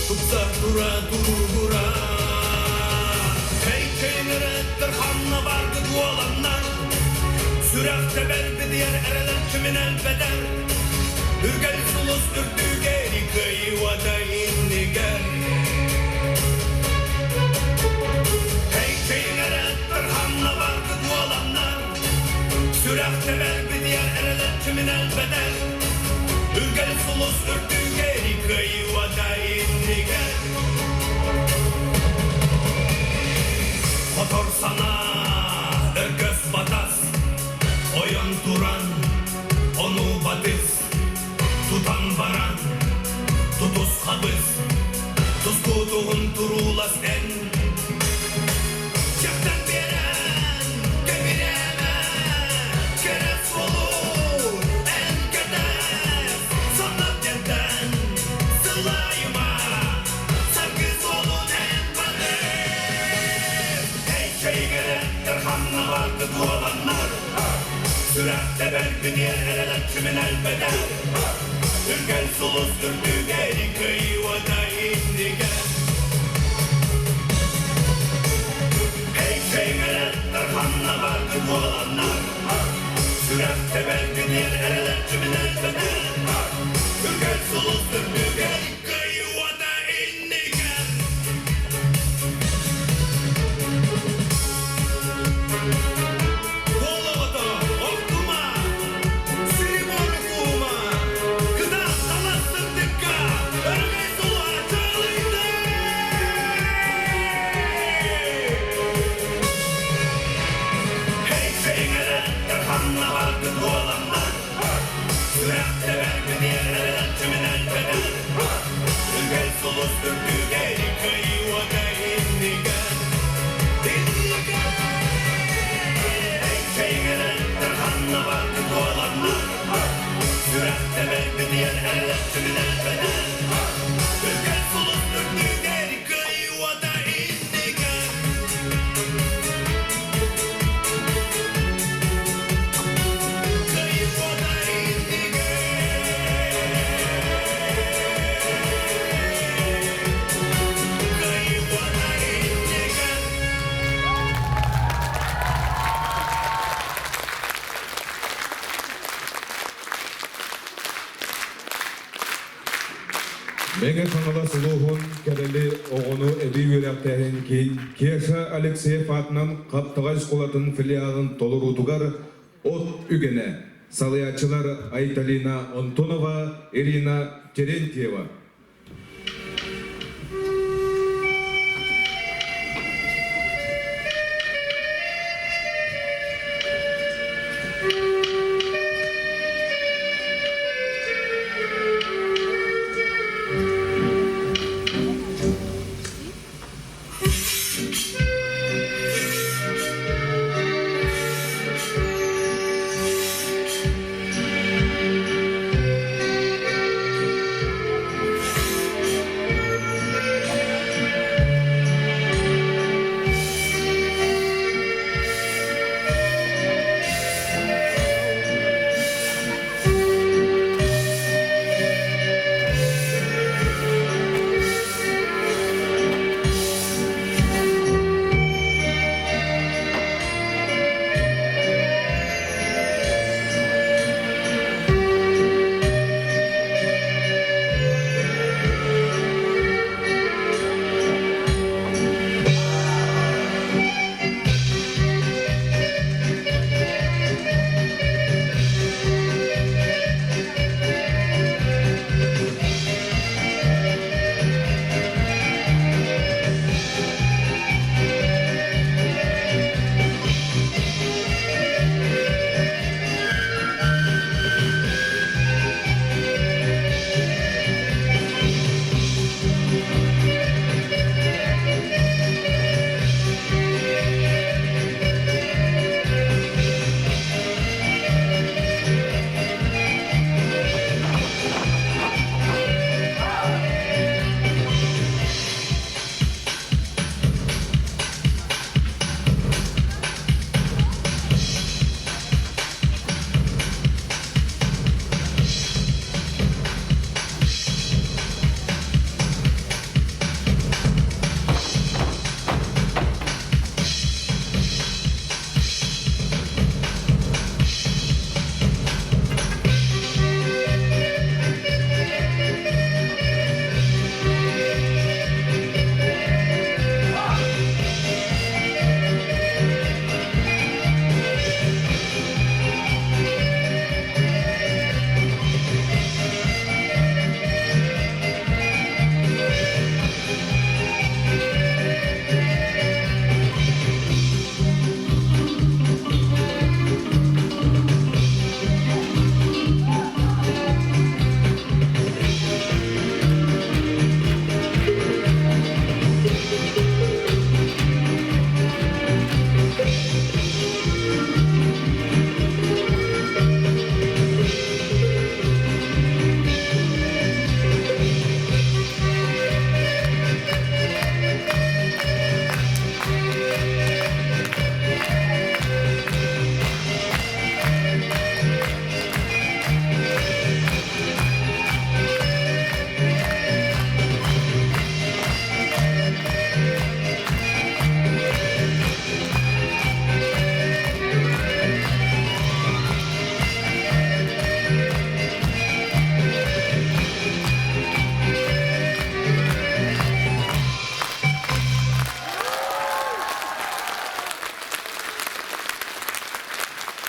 тупса тура туругура. Кэй-кэйҥэрэттэр ханна бааргыт уоланнар, Сүрэх тэбэр битийэр эрэлэр кимин элбэтэр, Үргэл сулус үрдүгэр кыайыыта иннигэр. Кэй-кэйҥэрэттэр Сүрэх тэбэр битийэр эрэлэччи мин элбэтэр Үргэл сулус үрдүгэр кыайыы иннигэр Хотор санаа өргөс батас Ойон туран ону батыс Тутан баран тутус хабыс Тускутугун туруулас эн Чахтан берен кэбирээмэ Кэрэ суолу эн кэтэс Саннар дьэнтэн сылайыма Саргы суолун эн барыс Эй чэйгэреттер ханна барды туоланнар Сүрэхтэ бэрбиниэр эрэлэччимин элбэтэр Үргэл сулус үрдүгэр кыайыыта иннигэр Эй чэйгэреттер ханна барды туоланнар Сүрэхтэ бэрбиниэр эрэлэччимин элбэтэр Үргэл сулус үрдүгэр кыайыыта иннигэр Олоҕото охтума, сири-буору куума, кытаат талас сырдыкка, өрөгөй сула чаҕылыйды! Эй, чэйиҥэрэр ханна барды буоланнар, сүрэхтэ бэрбиниэр эрэлчимин элбэтэр, үргэл сулус үрдүгэр кыайыы уота иннигэр, иннигэр! Эй, чэйиҥэрэр ханна барды буоланнар, сүрэхтэ бэрбиниэр эрэлчимин элбэтэр, үргэл сулус үрдүгэр кыайыы уота иннигэр! Кыайыы уота иннигэр! Кыайыы уота иннигэр! Мэҥэ Хаҥалас улууһун Кэрэли оҕону эбии үөрэхтээһин киин Кеша Алексеев аатынан Хаптаҕай оскуолатын филиалын толоруутугар от үгэнэ салайааччылар Айталина Антонова, Ирина Терентьева.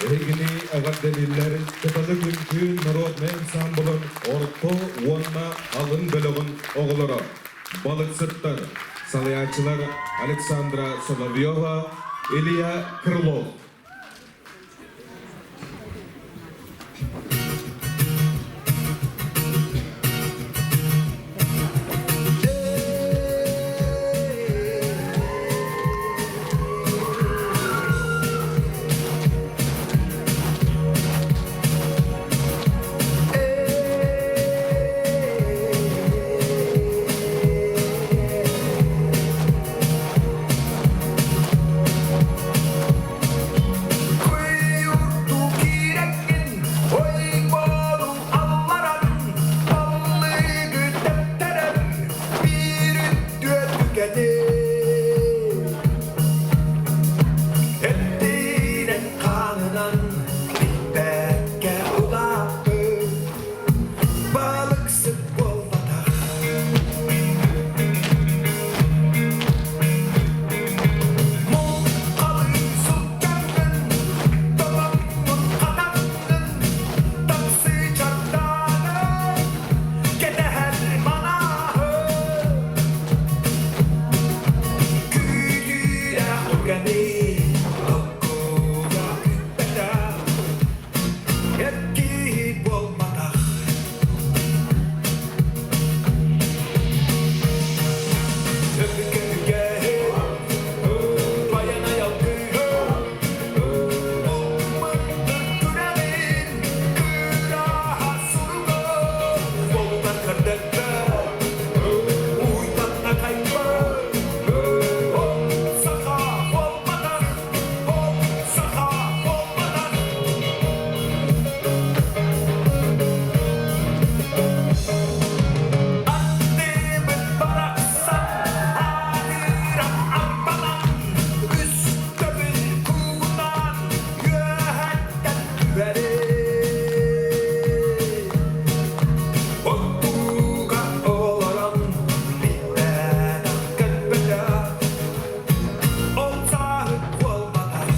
Эһигини эҕэрдэлииллэр Кыталык үҥкүү народнай ансаамбылын орто уонна алын бөлөҕүн оҕолоро, балыксыттар, салайааччылар Александра Соловьева, Илья Крылов. Балыксыт буолбатах. Муҥхалыы сылдьаҥҥын, тобоҥҥун хатаҥҥын, таксыы чардаанын, кэтэһэр манааһы. Күүтүүлээх түгэни токкуга күүппэтэх, эр киһи буолбатах. Аттыбыт барахсан аатыран арбанан, үс төгүл куугунаан үөһэттэн түһэрин. Оттууга олорон билбэтэх көрбөтөх, ол сааһыт буолбатах.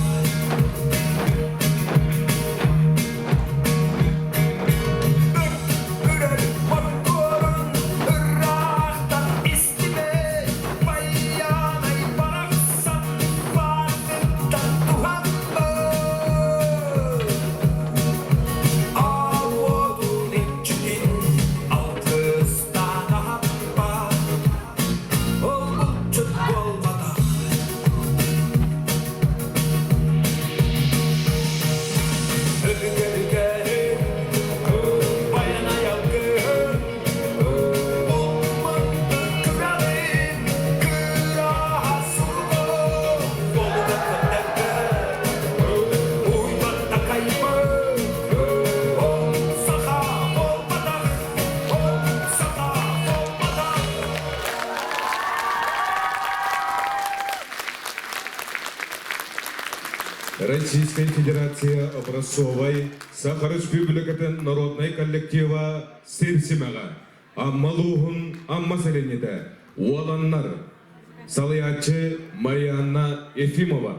Үрэр моркуорун ыраахтан истибэт, байыанай барахсан баартыттан туһаммыт. Аал уотун иччитин алтыстаан аһаппат, ол булчут буолбатах. Өбүгэ-үгэһин, байанай алгыһын, булмунтун күрэҕин, кыраһа суругун, уолугар көрдөрбөт, уйбат такайбыт, ол саха буолбатах, ол саха буолбатах. Российская Федерация образцовай Саха Республикатын народнай коллектива сир симэҕэ, Амма улууһун Амма сэлиэнньэтэ, Уоланнар, салайааччы Марианна Ефимова.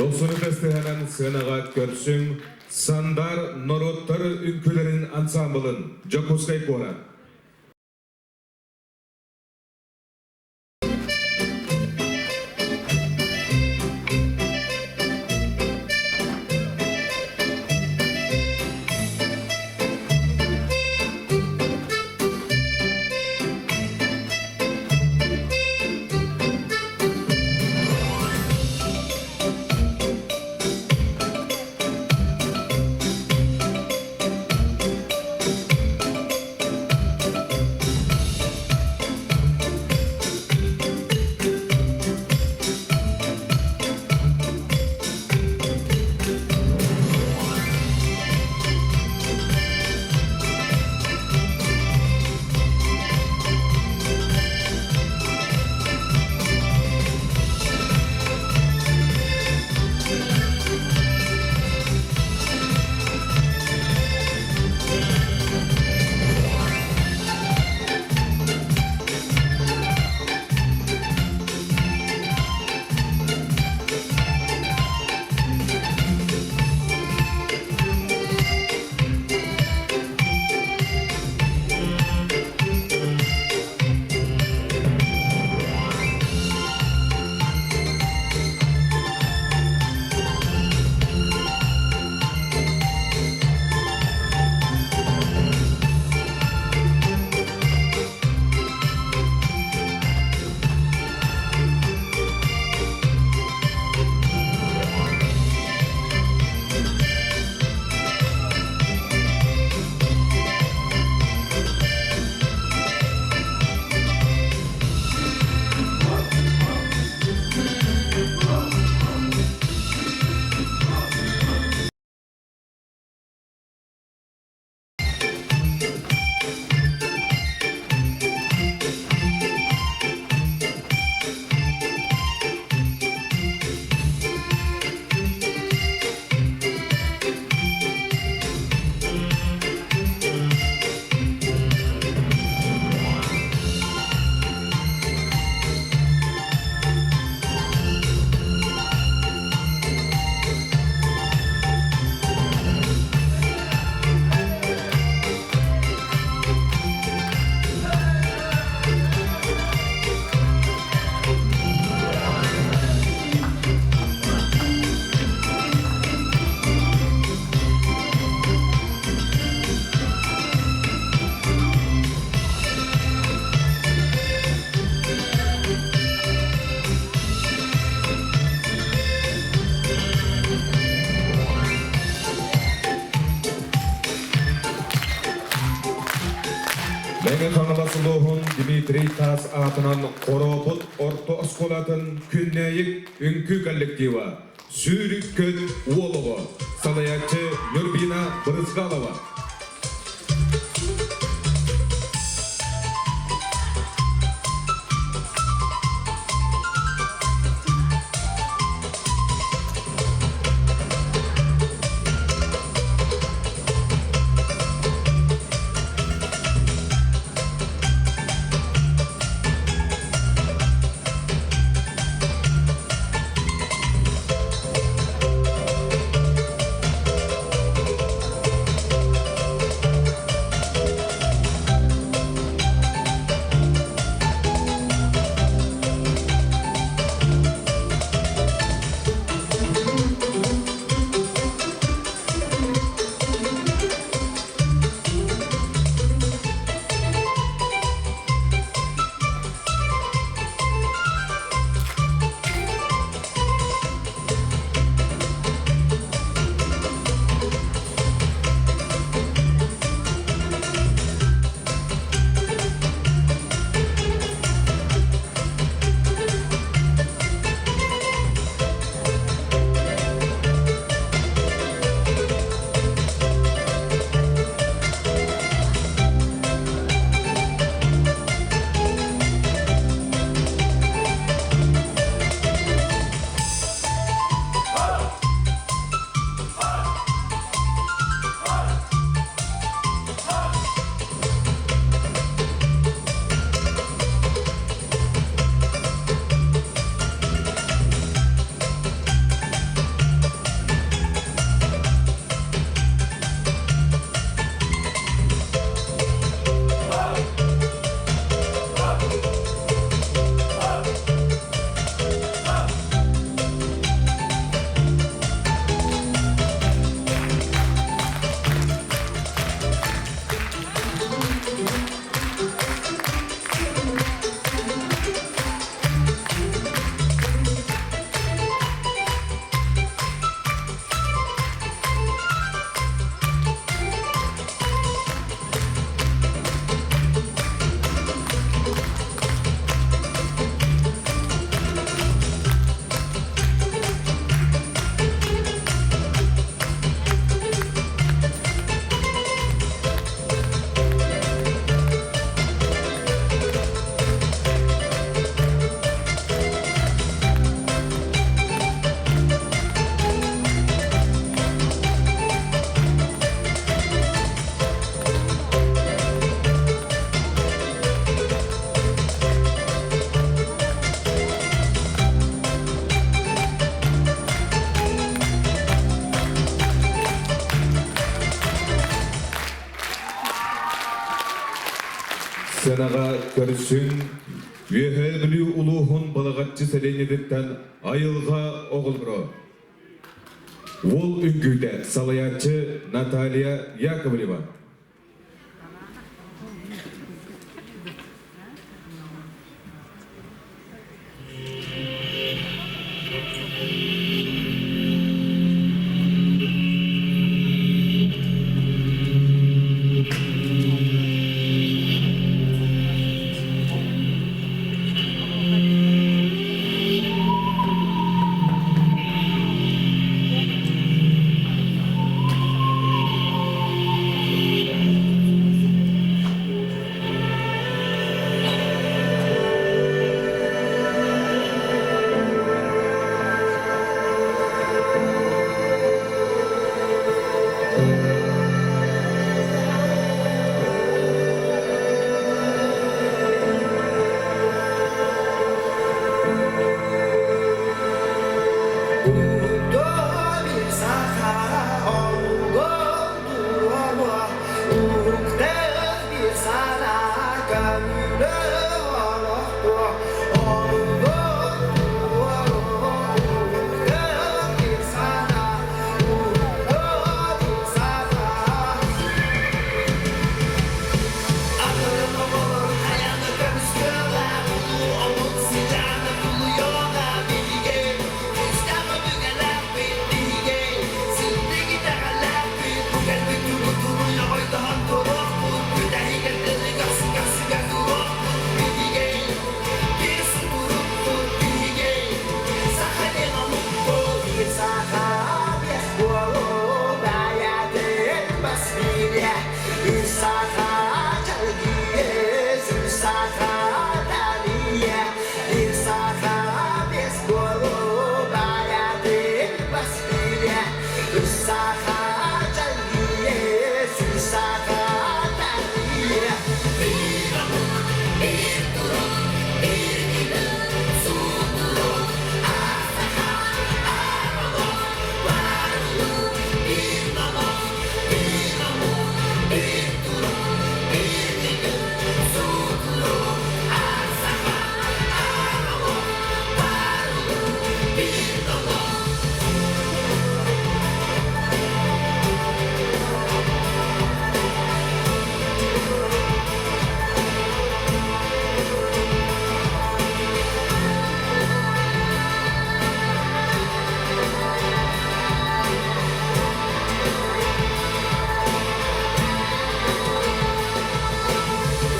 Дохсун ытыстыһанан сыанаҕа көрсүҥ Сандар норуоттар үҥкүүлэрин ансаамбылын Дьокуускай куорат. Мэҥэ Хаҥалас улууһун Дмитрий Таас аатынан Хорообут орто оскуолатын Күннээйик үҥкүү коллектива Сүүрүк Көт уол оҕо салайааччы Нюрбина Брызгалова. Сыанаҕа көрсүҥ, Үөһээ Бүлүү улууһун Балаҕаччы сэлиэнньэтиттэн айылҕа оҕолоро. Уол үҥкүүтэ салайааччы Наталья Яковлева.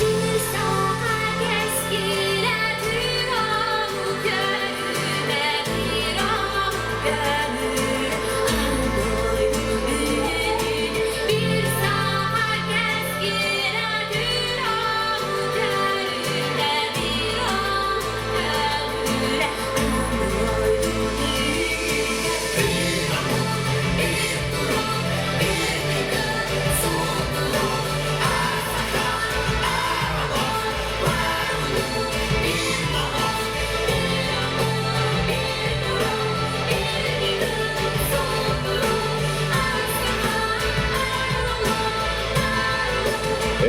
Bir sağa keskile bir an gönüle bir an gönül Bir sağa keskile bir an gönüle bir an gönüle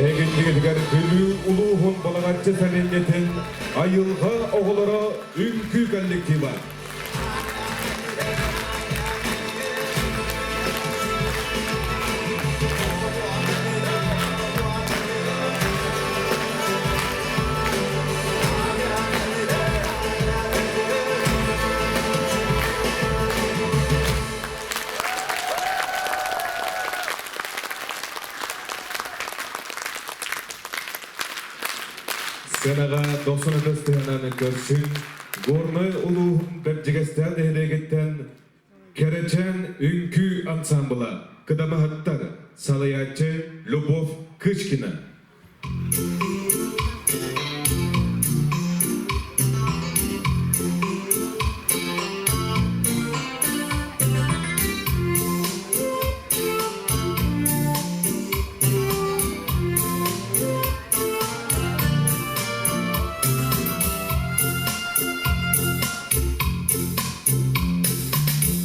Эһигиннигитигэр Бүлүү улууһун Балаҕаччы сэлиэнньэтин айылҕа оҕолоро үҥкүү коллектива. Сыанаҕа дохсун ытыс тыһынан көрсүҥ, Горнай улууһун Бэрдьигэстээх нэһилиэгиттэн Кэрэчээн үҥкүү ансаамбыла Кыдамаһыттар салайааччы Любовь Кычкина.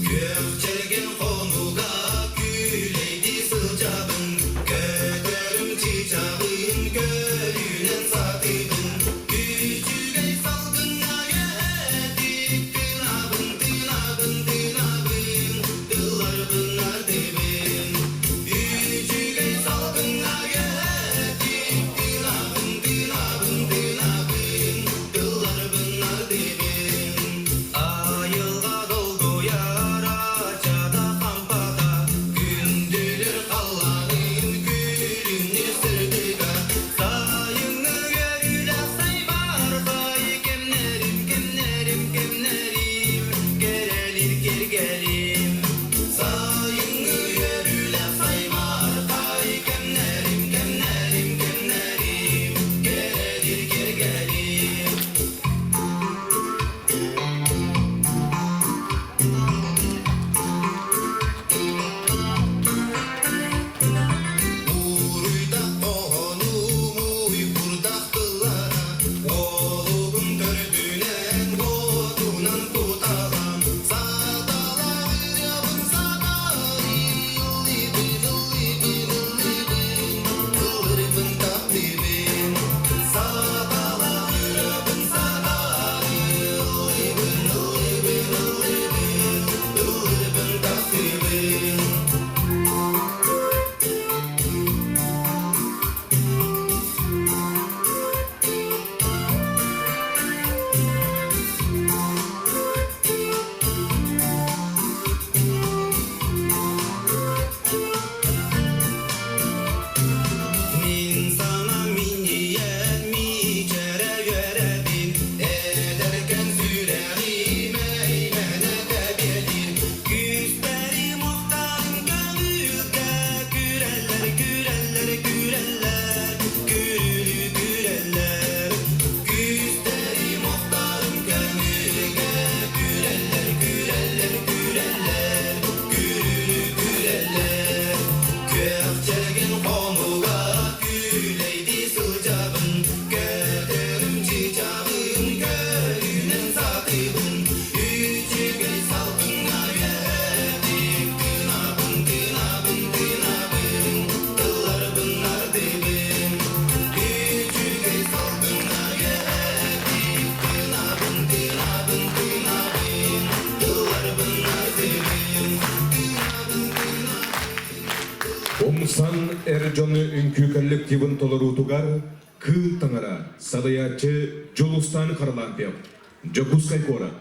Күөхчэргин хонуга күлэйди сылдьабын, көтөрүм чыча. эр дьон үҥкүү коллективын толоруутугар Кыыл Таҥара салайааччы Дьулустаан Харлампьев, Дьокуускай куорат.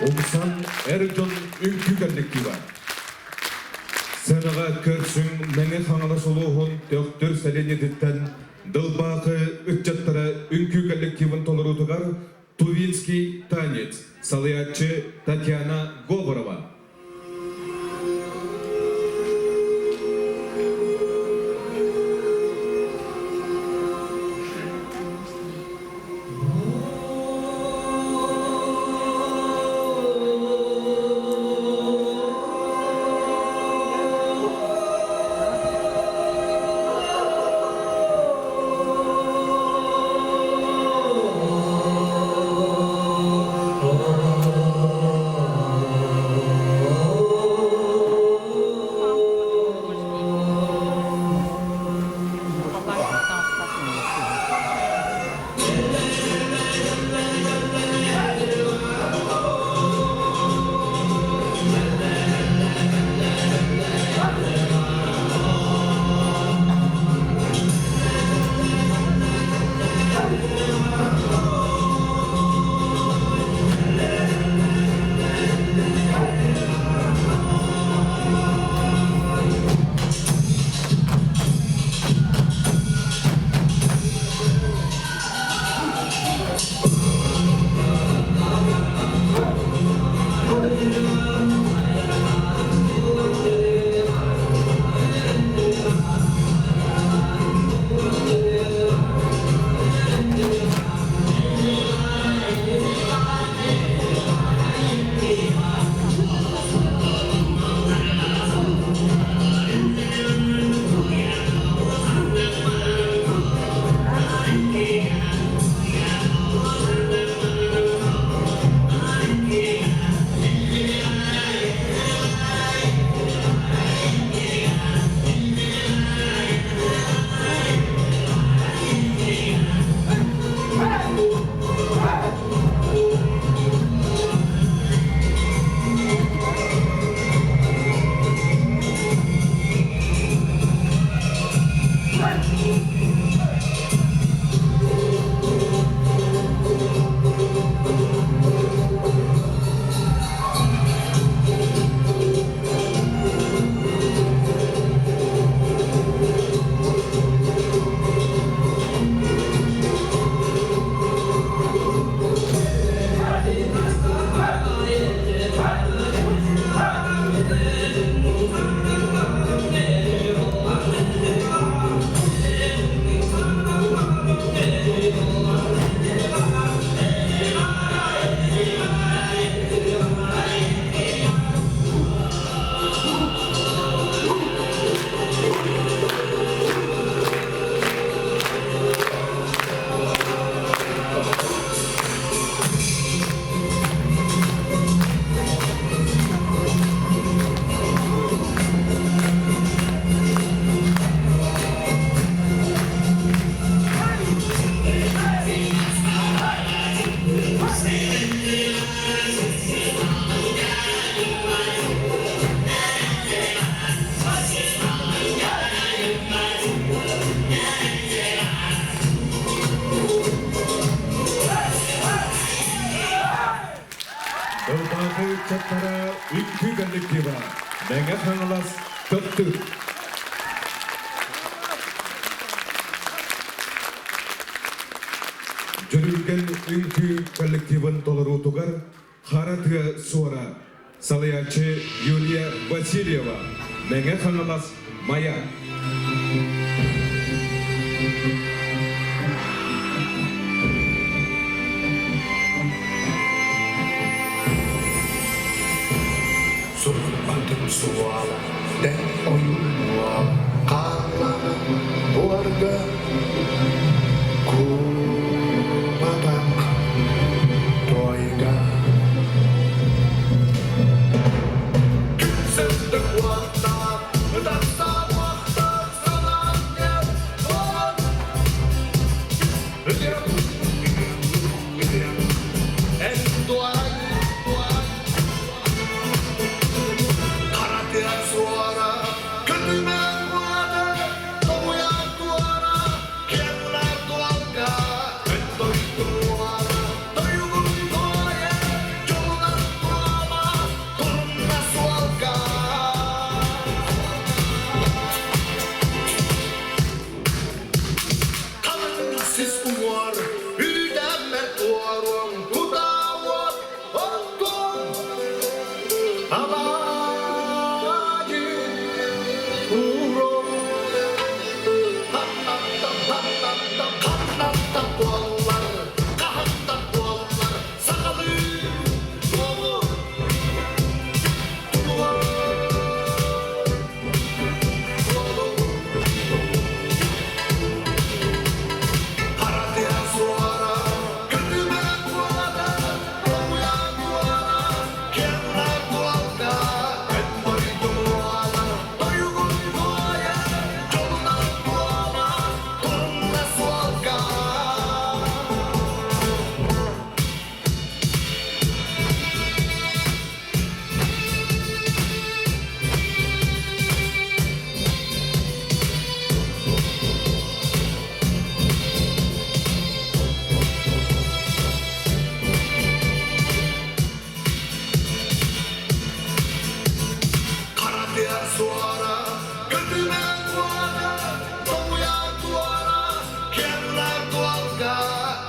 Умсан эр дьон үҥкүү коллектива. Сценаҕа көрсүҥ Мэҥэ Хаҥалас улууһун Төхтүр сэлиэнньэтиттэн Дылбаахы ыччаттара үҥкүү коллективын толоруутугар Тувинский танец салайааччы Татьяна Говорова. Ылбаахы ыччаттара үҥкүү коллектива Мэҥэ Хаҥалас Төхтүр. Дьүрүлгэн үҥкүү коллективын толоруутугар Хара тыа суора салайааччы Юлия Васильева, Мэҥэ Хаҥалас Майа. Сурукпатын суола, дэҥ ойуун уола, хааллаҕын буорга куубатах туойга. Күн сырдык уоттаах, ытарсан уохтаах санаан кэл, буолан ытырам, ытырам, эн туорай, туорай. Хара тыа суора, көтүмэн уота, тоҕуйар туора, киэҥ туалга, өн дойду уора, тойугун туойа, дьолунан туома, турунна суолга. Халыҥ сис уҥуор, үүнэммэт уоруоҥ, кутаа уот, оттуоҥ, Абаадьы уруом. Ханнан да буоллар, хаһан да буоллар, сахалыы буолу тулуһар буолу. Харатыа суора, көтүмэ куота, тоҥуйа туора, киэҥ туолга, эн дойдум уола, тойугун туойа, дьолунан туома, турунна суолга. Хара тыа суора, көтүмэ куота, тоҥуйа туора, киэҥ туолга,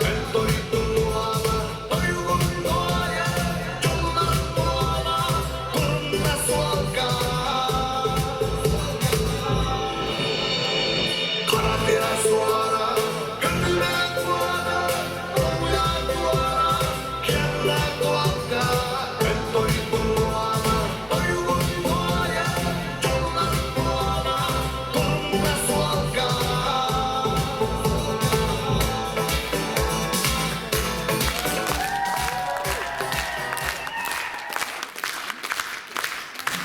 эн дойдум уола, тойугун туойа, дьолунан туола, турунна суолга. Хара тыа суора, көтүмэ куота, тоҥуйа туора, киэҥ туолга, эн дойдум уола, тойугун туойа, дьолунан туола, турунна суолга.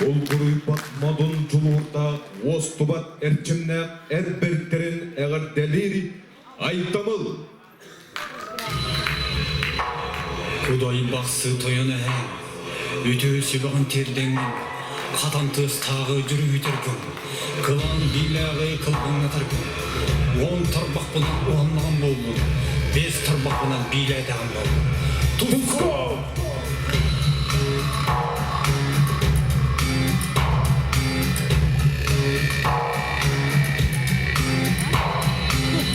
Булгуруйбат модун дьулуурдаах, уостубат эрчимнээх эр бэртэрин эҕэрдэлиир Айтамыл! Кудай бахсы тойон эһэ, үтүө сүбэҕин тиэрдэҥҥин, хатан тыастааҕы дьүрүһүтэргин, кылаан биилээҕи кылбаҥнатаргын, уон тарбахпынан уһаннаҕым буоллун, биэс тарбахпынан биилээтэҕим буоллун. Туско!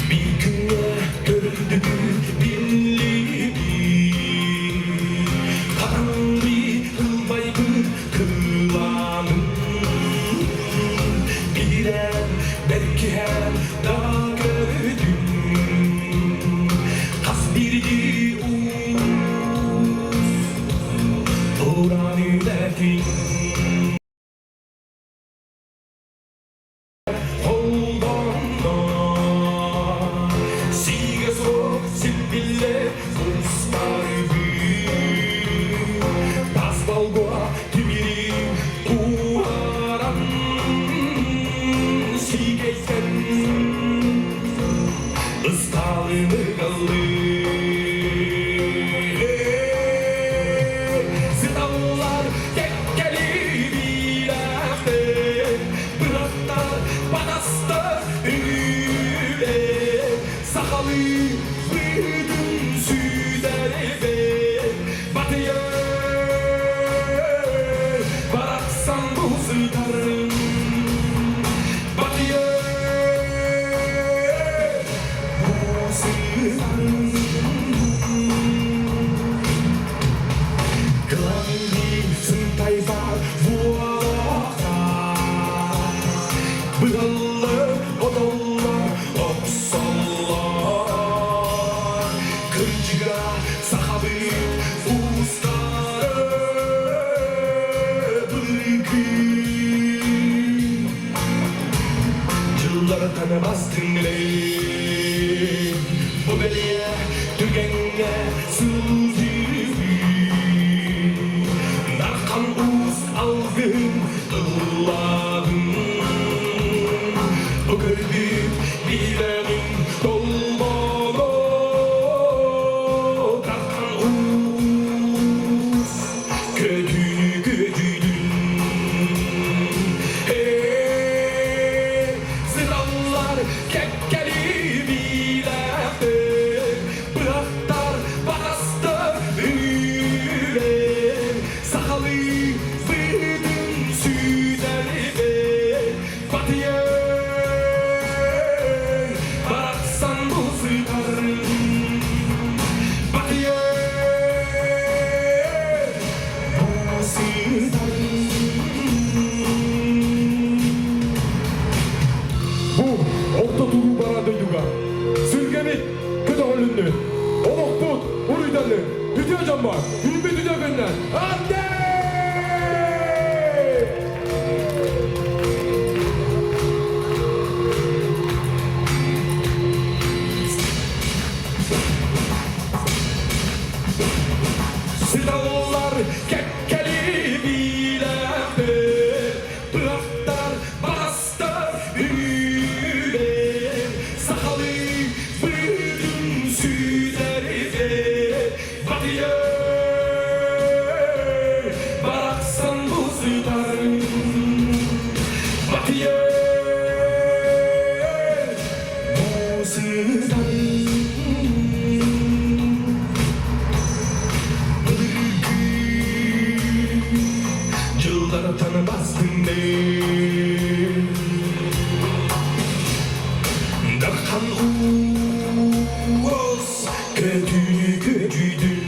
Bir күҥҥэ көрдүгүт биллибит, Хараҥы ылбайбыт кылаанын Биирэн бэркиһэн да көрдүм Хас биирдии уус туран үлэтин Холбонно сиигэ суох силбиллэ устарбыт Тас болгуо тимирин куһаран сиикэйтэн ыстаалыны Сыталлар кэккэли биилээхтэр, бырахтар, батастар үҥүүлэр, сахалыы быһыытын сүүтэрбэт, батыйар барахсан бу сытарын, батыйар бу сытарын. Кыланныы сынтайбар буолуохтаах, Быһаллар, отоллор, охсоллор. Кырдьыга сахабыт уустары былыргы Дьыллартан бастыҥныы бу бэлиэ түгэҥҥэ сылдьыы Дархан уус алгыһын ыллаабын Бу көрбүт билэҕин толбоно Дархан уус Көтүүнү көтүүдүн Сыталлар кэккэли биилээхтэр, бырахтар батастар үҥүүлэр, сахалыы быһыытын сүүтэрбэт, батыйар барахсан бу сытарын, батыйар бу сытарын. Бу орто туруу бара дойдуга сүргэбит көтөҕүлүннү, олохпут уруйданны, үтүө дьоммор, үүммүт үтүө күннэр, Андрей! Сыталлар кэккэли биилээхтэр, бырахтар бастар үҥүүлэр, сахалыы быһыытын сүүтэрбэт, батыйар барахсан бу сытарын, батыйар бу сытарын. Дьыллартан бастыҥныы Дархан уос көтүүнү көтүйдүн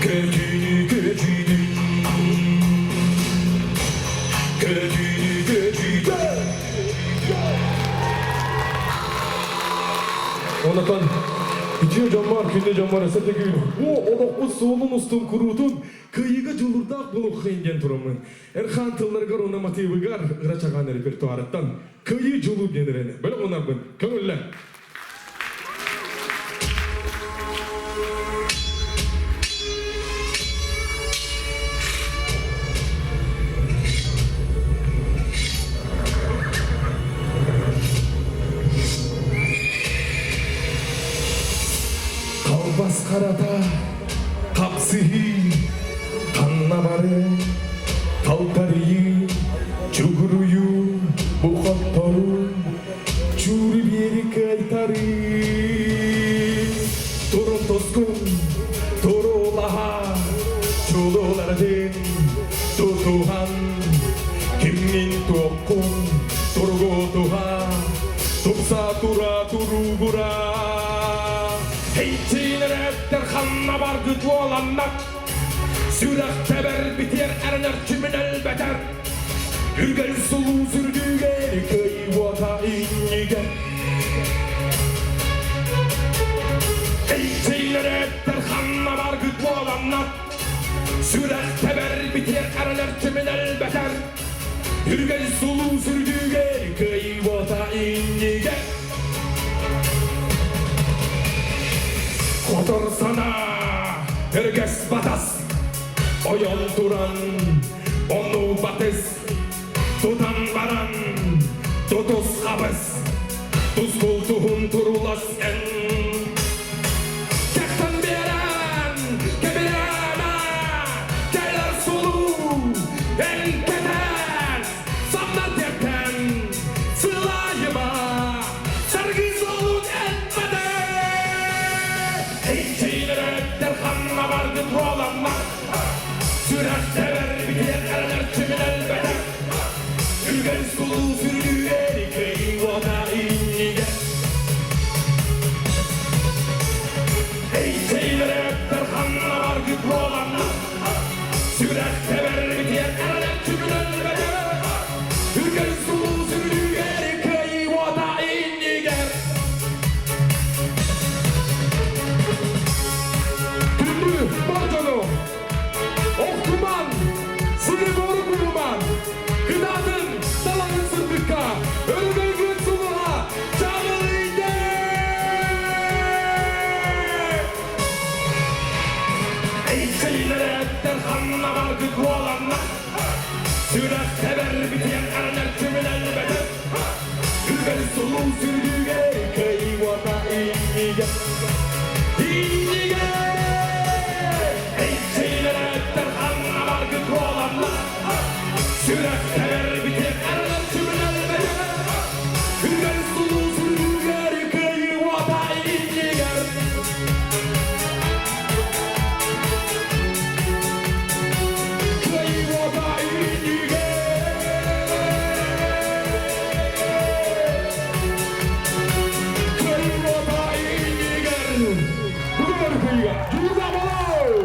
Көтүүнү көтүйдүн Көтүүнү көтүйдүн Онотон үтүө дьоммор, күндү дьоммор өссө төгүл бу олохпут суолун устун куруутун кыайыыга дьулуурдаах буолуоххайын диэн тураммын. Эрхан тылларыгар уонна матыыбыгар ыра чаҕаан репертуарыттан Кыайыы дьулуур диэн ырыаны бөлөх гынарбын көҥүллэ. Халба. Бас харата, хапсыһыы, ханна бары, халтарыйыы, чугуруйуу, бу хотторуу, чууру биэри кыайтарыы. Турун тускун, туруулаһа, чулуулардын тутуһан, кимҥин туоххун тургутуһа, тупса тура туругура. Эйчиинэрэттэр ханна баргыт уоланнар, сүрэх тэбэр битиэр эрэнэр кимин элбэтэр. Үргэл сулуу сүрдүүгэр кыай уота иннигэр. Эйчиинэрэттэр ханна баргыт уоланнар, сүрэх тэбэр битиэр эрэнэр кимин элбэтэр. Үргэл сулуу сүрдүүгэр кыай уота иннигэр. Хотор санаа, өргөс батас, ойон туран, ону батыс, тутан баран, тутус хабыс, тускул туһун турулас эн. Кэхтэн биэрэн, кэбирээмэ, кэлэр сулуу, эн кэтэс, самна диэттэн, сылайыма, саргы суолун этмэдэ. Эйчиилэреттер ханна барды туоланна, сүрэх тэбэр битиэр эрэнэр түмүн элбэтэр. Үгэн сулуу сүрдүүгэр кыйуота иннигэр. Эйчиилэреттер ханна барды туоланна, сүрэх тэбэр битиэр эрэнэр түмүн элбэтэр. Үгэн сулуу сүрдүүгэр кыйуота иннигэр. Күндү бар дьону, охтуман, сири-буору куйуман, кытаатын, талаҕын сырдыкка, өрөгөйгүн сулуһа, чаҕылыйды! Эйчиилэрэттэр ханна баргыт уоланна, сүрэх тэбэр битиэн эрэнэр түмүн элбэтэр. Үргэл сулуу сүрдүүгэр кыайыуата иннигэр. Иннигэр! Эйчиилэрэттэр ханна баргыт уоланна, сүрэх тэбэр битиэн эрэнэр түмүн элбэтэр. Үргэл сулуу сүрдүүгэр кыайыуата иннигэр. Кыайыуата иннигэр. Кыайыуата иннигэр. Бүгүн кыйга, жуурда болоо!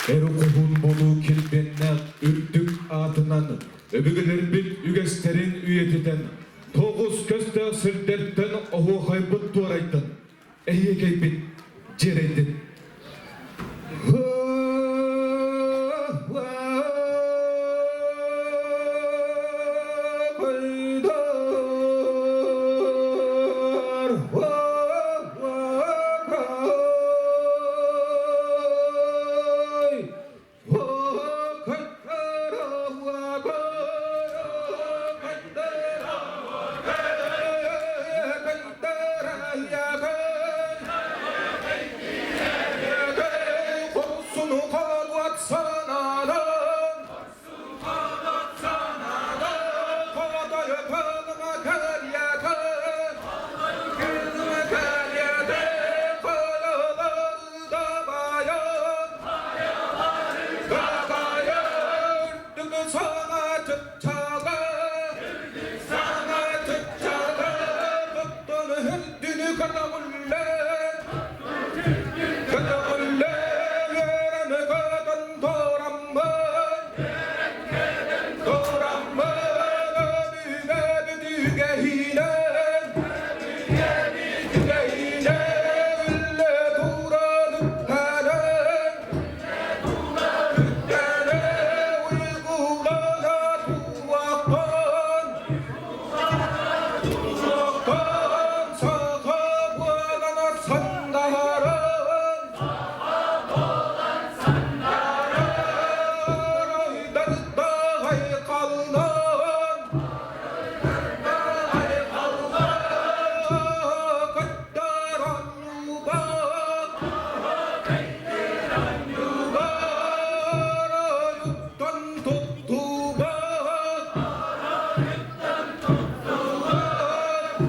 Эр хоһуун буолуу килбиэннээх үрдүк аатынан өбүгэлэрбит үгэстэрин үйэтитэн, тоҕус көстөөх сирдэртэн оһуохайбыт туорайдын, эһиэкэйбит дьиэрэйдин.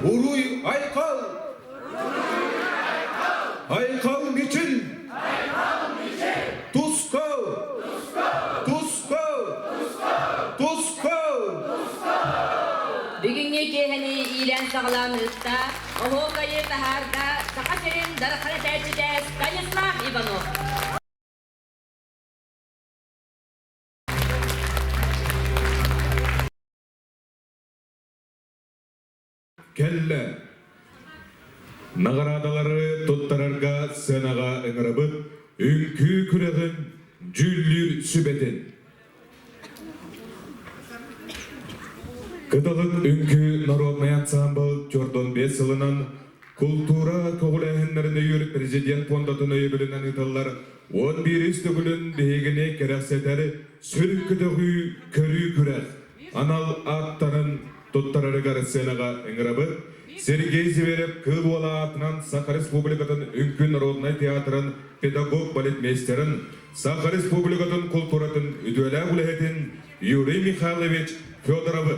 Уруй Айхал! Айхал Мичил! Тускал! Тускал! Тускал! Бүгүҥҥү киэһэни иилээн-саҕалаан ыытта, оһуокайы таһаарда Саха сирин Дархан этээччитэ Станислав Иванов. Кэллэ. Наҕараадалары туттарарга сценаҕа ыҥырабыт үҥкүү күрэҕин дьүүллүүр сүбэтин. Кыталык үҥкүү народнай ансаамбыл 45 сылынан култуура көҕүлээһиннэрин өйүүр президент пуондатын өйөбүлүнэн ыытыллар 11 төгүлүн биһигини кэрэхсэтэр сүр көтөҕүү көрүү күрэх анал ааттарын туттарарыгар сценаҕа ыҥырабыт Сергей Зверев Кыыл Уола аатынан Саха Республикатын Үҥкүү народнай театрын педагог-балетмейстерын, Саха Республикатын култууратын үтүөлээх үлэһитин Юрий Михайлович Федоровы.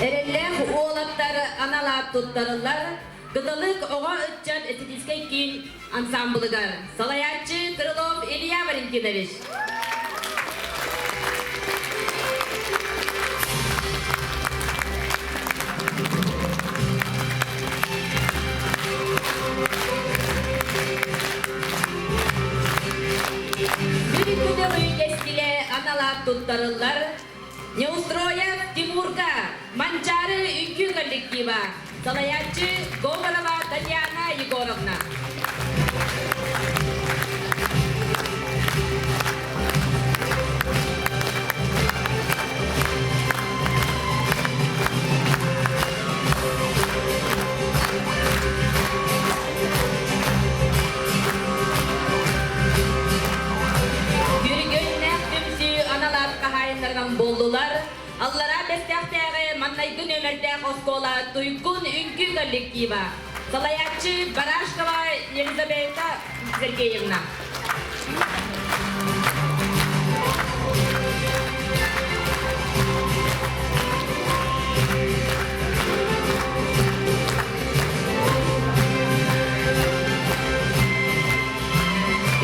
Эрэллээх уолаттар анал аат туттарыллар Кыталык оҕо ыччат эстетическэй киин ансаамбылыгар салайааччы Крылов Илья Валентинович. Бүтүн кэскилэ анал аат туттарыллар Неустроев Тимурга Манчаары үҥкүү коллектива, салайааччы Говорова Татьяна Егоровна. Күргүөннээх түмсүү анал аат хаһаайыннарынан буоллулар Аллараа Бэстээхтээҕи маннайгы нүөмэрдээх оскуола Туйгун үҥкүү коллектива, салайааччы Барашкова Елизавета Сергеевна.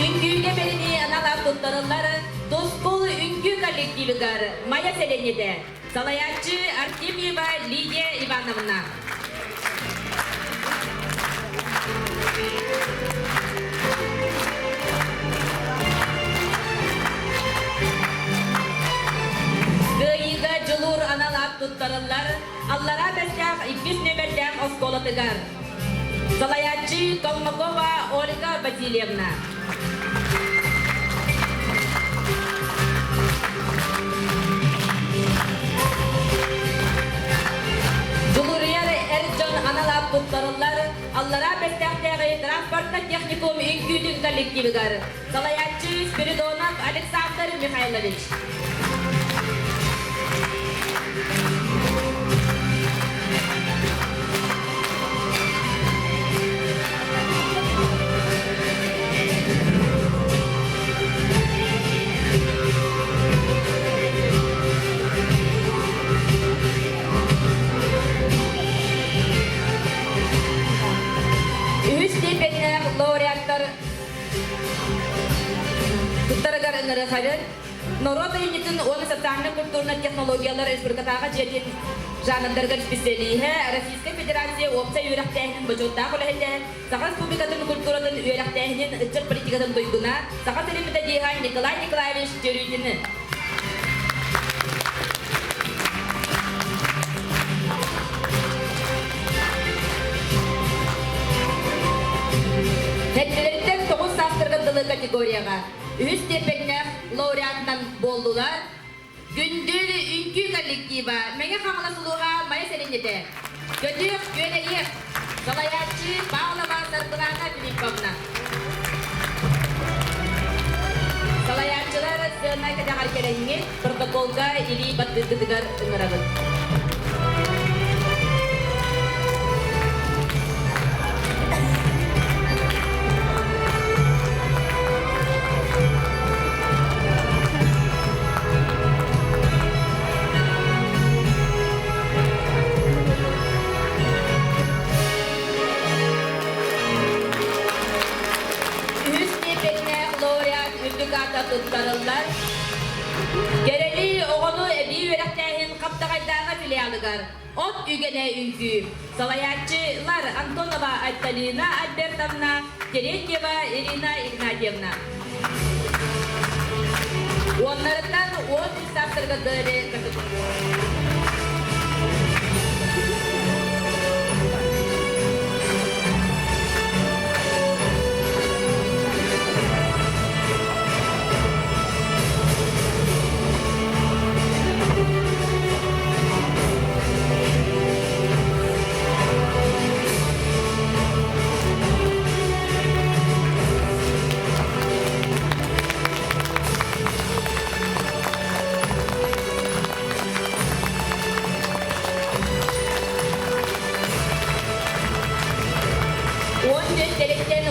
Үҥкүүгэ бэринии анал аат туттарыллар Тускул үҥкүү коллективыгар Майя Сергеевна. сэлиэнньэтэ. Салайааччы Артемьева Лидия Ивановна. Кыайыыга дьулуур анал аат туттарыллар Аллараа Бэстээх иккис нүөмэрдээх оскуолатыгар. Салайааччы Толмакова Ольга Васильевна. Дьулуруйар эр дьон анал аат туттарыллар Аллараа Бэстээхтээҕи транспортнай техникум үҥкүүтүн коллективыгар. Салайааччы Спиридонов Александр Михайлович. Үһүс степеннээх лауреаттар Туттарыгар ыҥырыхабын. Норуот айымньытын уонна социальнай-культурнай технологиялар республикатааҕы дьиэтин жанрдарыгар исписэлииһэ, Российскай Федерация уопсай үөрэхтээһинин бочуоттаах үлэһитэ, Саха Республикатын культуратын үөрэхтээһинин ыччат политикатын туйгуна, Саха сирин методиһа Николай Николаевич Терютины. Сэттэлэриттэн тоҕус саастарга дылы категорияҕа үһүс степеннээх лауреатынан буоллулар Күндүл үҥкүү коллектива Мэҥэ Хаҥалас улууһа Майа сэлиэнньэтэ Көтүөх күөрэйиэх салайааччы Павлова Саргылаана Филипповна. Салайааччылар сыана кэтэҕэр кэлэҥҥит протоколга илии баттыыргытыгар ыҥырабыт. Үһүс степеннээх лауреат үрдүк аата туттарыллар. Кэрэли оҕону эбии үөрэхтээһин Хаптаҕайдааҕы филиалыгар от үгэнэ үҥкүү салайааччылар Антонова Айталина Альбертовна, Терентьева Ирина Игнатьевна. Уоннарыттан 13 саастарга дылы 14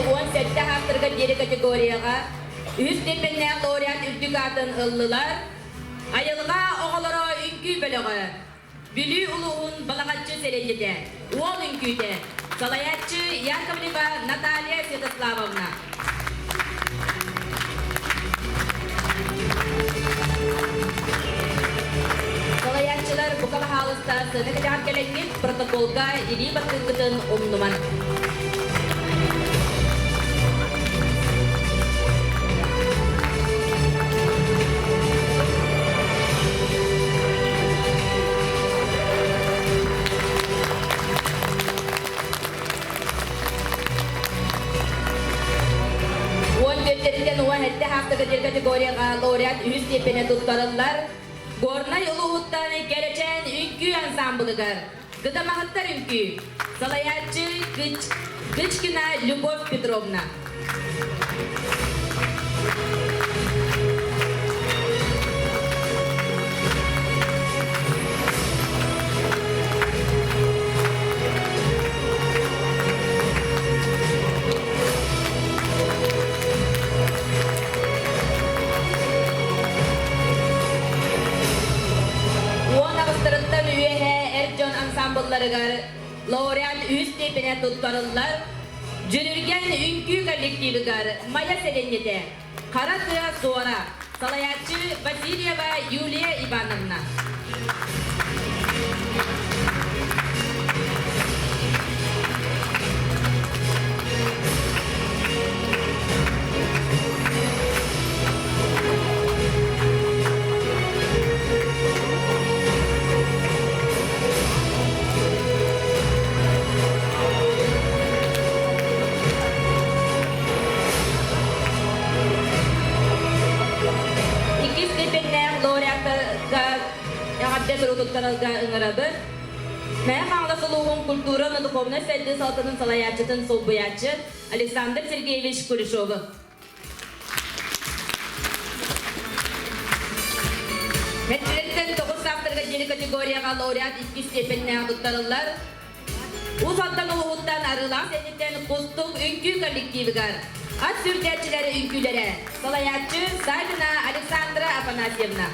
17 ааттарга диэри категорияҕа үһүс степеннээх лауреат үрдүк аатын ыллылар. Айылҕа оҕолоро үҥкүү бөлөҕө Бүлүү улууһун Балаҕаччы сэлиэнньэтэ, Уол үҥкүүтэ, салайааччы Яковлева Наталья Святославовна. Салайааччылар бука баһаалыста сыана кэтэҕэр кэлэҥҥит протоколга илии баттыыргытын умнуман. Уон түөртэриттэн 17 хаастыга диэн категорияҕа лауреат үһүс степенэ туттарыллар. Горнай улууһуттан Кэрэчээн үҥкүү ансаамбылыгар Кытамаһыттар үҥкүү. Салайааччы Кычкина Любовь Петровна. Уон аҕыстарыттан үөһэ эр дьон ансаамбылларыгар лауреат үһүс степенэ туттарыллар. Дьүрүлгэн үҥкүү коллективыгар Майа сэлиэнньэтэ, Хара тыа суора. Салайааччы Васильева Юлия Ивановна. Иккис степеннээх лауреаттарга эҕэрдэ сурук туттарарга ыҥырабыт. Мэҥэ Хаҥалас улууһун культура уонна духовнай сайдыы салалтатын салайааччытын солбуйааччы Александр Сергеевич Кулешовы. Мэччирэттэн тоҕус саахтарга диэри категорияҕа лауреат иккис степеннээх туттарыллар. Уус Алдан улууһуттан Арыылаах сэтиттэн Кустук үҥкүү коллективыгар ат сүүрдээччилэр үҥкүүлэрэ салайааччы Савина Александра Афанасьевна.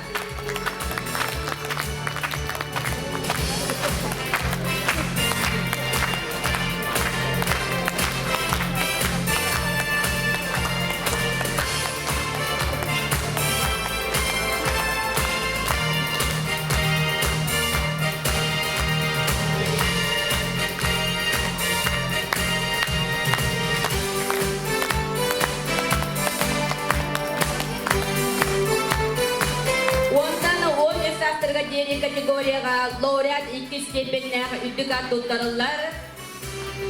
Уонтан 13 саастарга диэри категорияҕа лауреат иккис степеннээх үрдүк аат туттарыллар.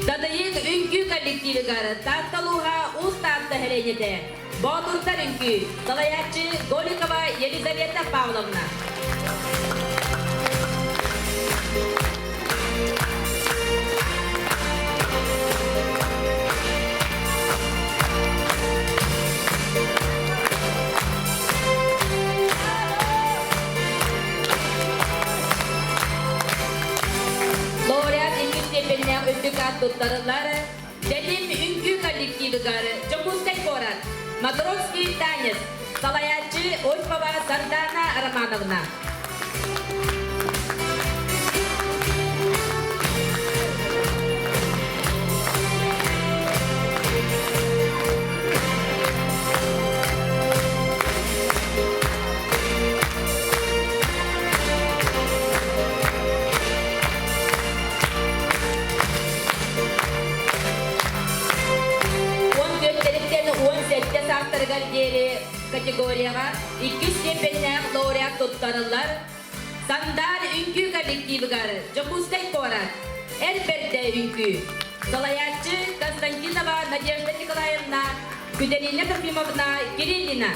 Дадайык үҥкүү коллективыгар Таатта улууһа Уус Таатта сэлиэнньэтэ Боотурдар үҥкүү салайааччы Голикова Елизавета Павловна. Лауреат иккис степеннээх үрдүк аат туттарыллар Тэтим үҥкүү коллективыгар Дьокуускай куорат Матросский танец салайааччы Осипова Сардана Романовна. Уон түөртэриттэн 17 саастарыгар диэри категорияҕа иккис степеннээх лауреат туттарыллар Сандаар үҥкүү коллективыгар Дьокуускай куорат Эр бэрдэ үҥкүү салайааччы Константинова Надежда Николаевна Күдэлина Трофимовна Кириллина.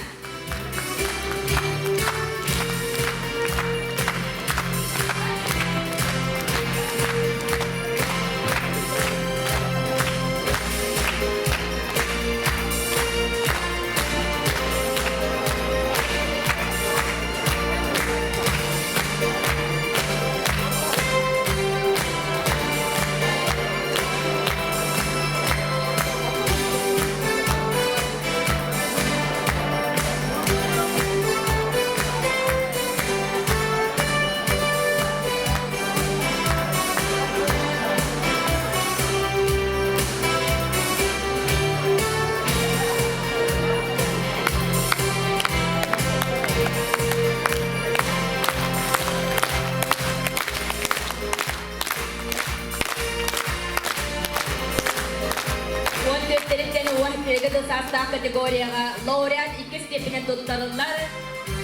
Уон түөртэриттэн уон түөргэ да саастаах категорияҕа лауреат иккис степенин туттарыллар.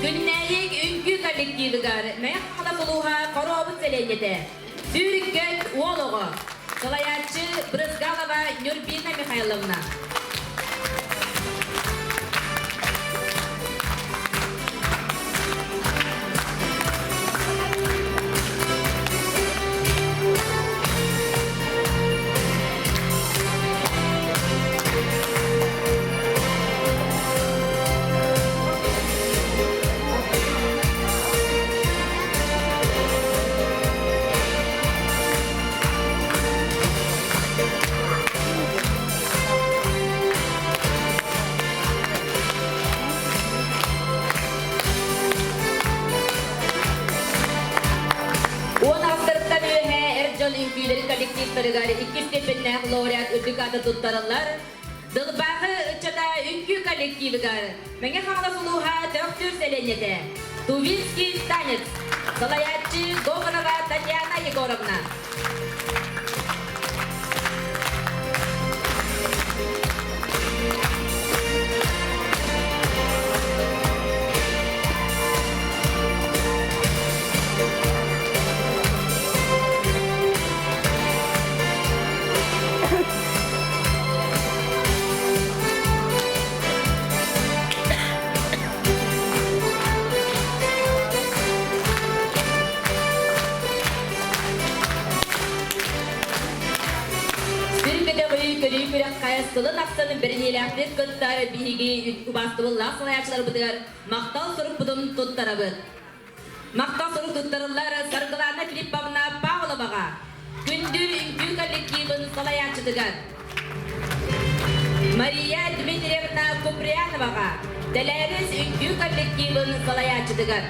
Күннээйик үҥкүү коллективыгар Мэҥэ Хаҥалас улууһа Хорообут сэлиэнньэтэ. Сүүрүккэт уол оҕо. Салайааччы Брызгалова Нюрбина Михайловна. Уон астарыттан үөһэ эр дьон үҥкүүлэрин коллективтарыгар иккис степеннээх лауреат үрдүк ааты туттараллар. Дылбаахы ыччата үҥкүү коллективыгар Мэҥэ Хаҥалас улууһа Төхтүр сэлиэнньэтэ Тувинский танец салайааччы Говорова Татьяна Егоровна. Сүр көтөҕүү көрүү күрэххэ сылын ахсын бэриниилээхтик кыттар биһиги убаастабыллаах салайааччыларбытыгар махтал сурукпутун туттарабыт. Махтал сурук туттарыллар Саргылана Филипповна Павловаҕа, Күндү үҥкүү коллективын салайааччытыгар, Мария Дмитриевна Куприяноваҕа, Тэлээрис үҥкүү коллективын салайааччытыгар.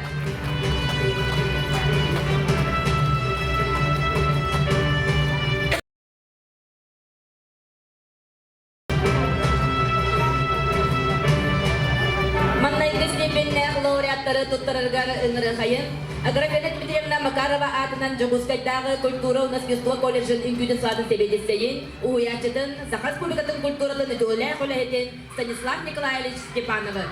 Маннайгы степеннээх лауреаттары туттарарыгар ыҥырыахайын Аграфена Дмитриевна Макарова аатынан Дьокуускайдааҕы культура уонна искусство колледжын үҥкүүтүн салаатын сэбиэдиссэйин, уһуйааччытын, Саха Республикатын культуратын үтүөлээх үлэһитин Станислав Николаевич Степановы.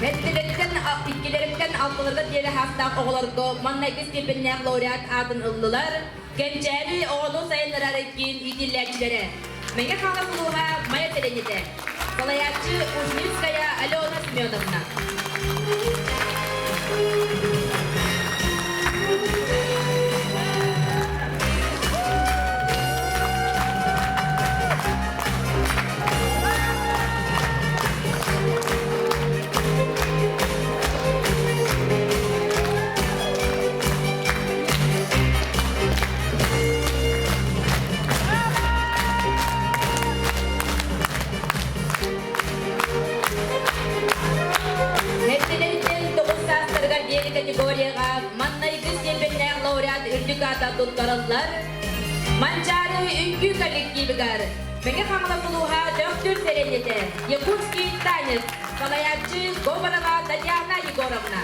Мэттилэриттэн, иккилэриттэн алтыларга диэри хаастаах оҕолорго маннайгы степеннээх лауреат аатын ыллылар. Кэнчээри оҕону сайыннарар киин иитиллээччилэрэ Мэҥэ Хаҥалас улууһа Майа сэлиэнньэтэ, салайааччы Ужницкая Алена Семеновна. Эрдэлэриттэн тоҕус саастарыгар диэри категорияҕа маннайгы степеннээх лауреат үрдүк аата туттарыллар. Манчаары үҥкүү коллективыгар Мэҥэ Хаҥалас улууһа Төхтүр сэлиэнньэтэ Якутский танец салайааччы Говорова Татьяна Егоровна.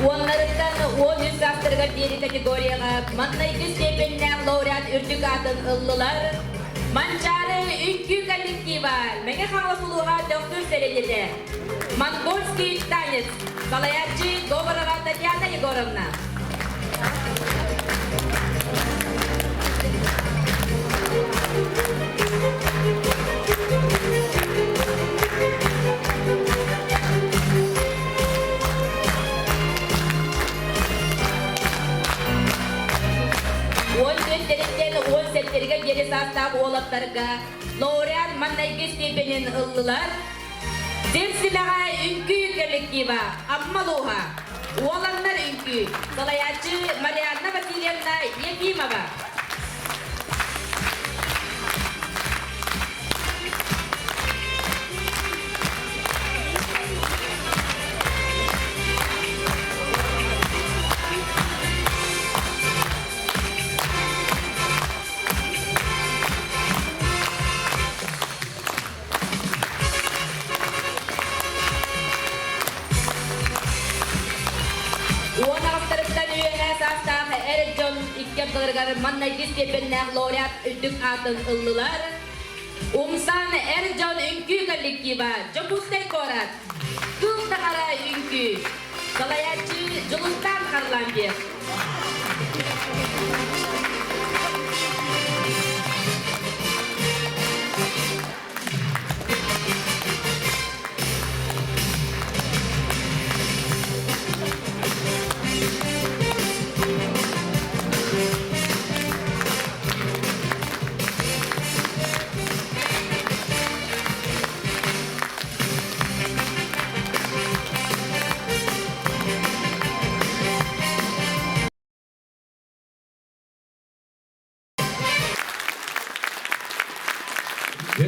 Уоннарыттан 13 саастарыгар диэри категорияҕа маҥнайгы степеннээх лауреат үрдүк аатын ыллылар. Манчаары үҥкүү коллектива Мэҥэ Хаҥалас улууһа Төхтүр сэлиэнньэтэ. Монгольский танец. Салайааччы Говорова Татьяна Егоровна. Уон түөртэриттэн уон сэттэригэр диэри саастаах уолаттарга лауреат маҥнайгы степенин ыллылар. Сир симэҕэ үҥкүү коллектива Амма улууһа. Уоланнар үҥкүү. Салайааччы Марианна Васильевна Ефимова. Уон аҕыстарыттан үөһээ саастаах эр дьон икки ардыларыгар маҥнайгы степеннээх лауреат үрдүк аатын ыллылар. Умсан эр дьон үҥкүү коллектива Дьокуускай куорат Кыл таҥара үҥкүү салайааччы Дьулустаан Харлампьев.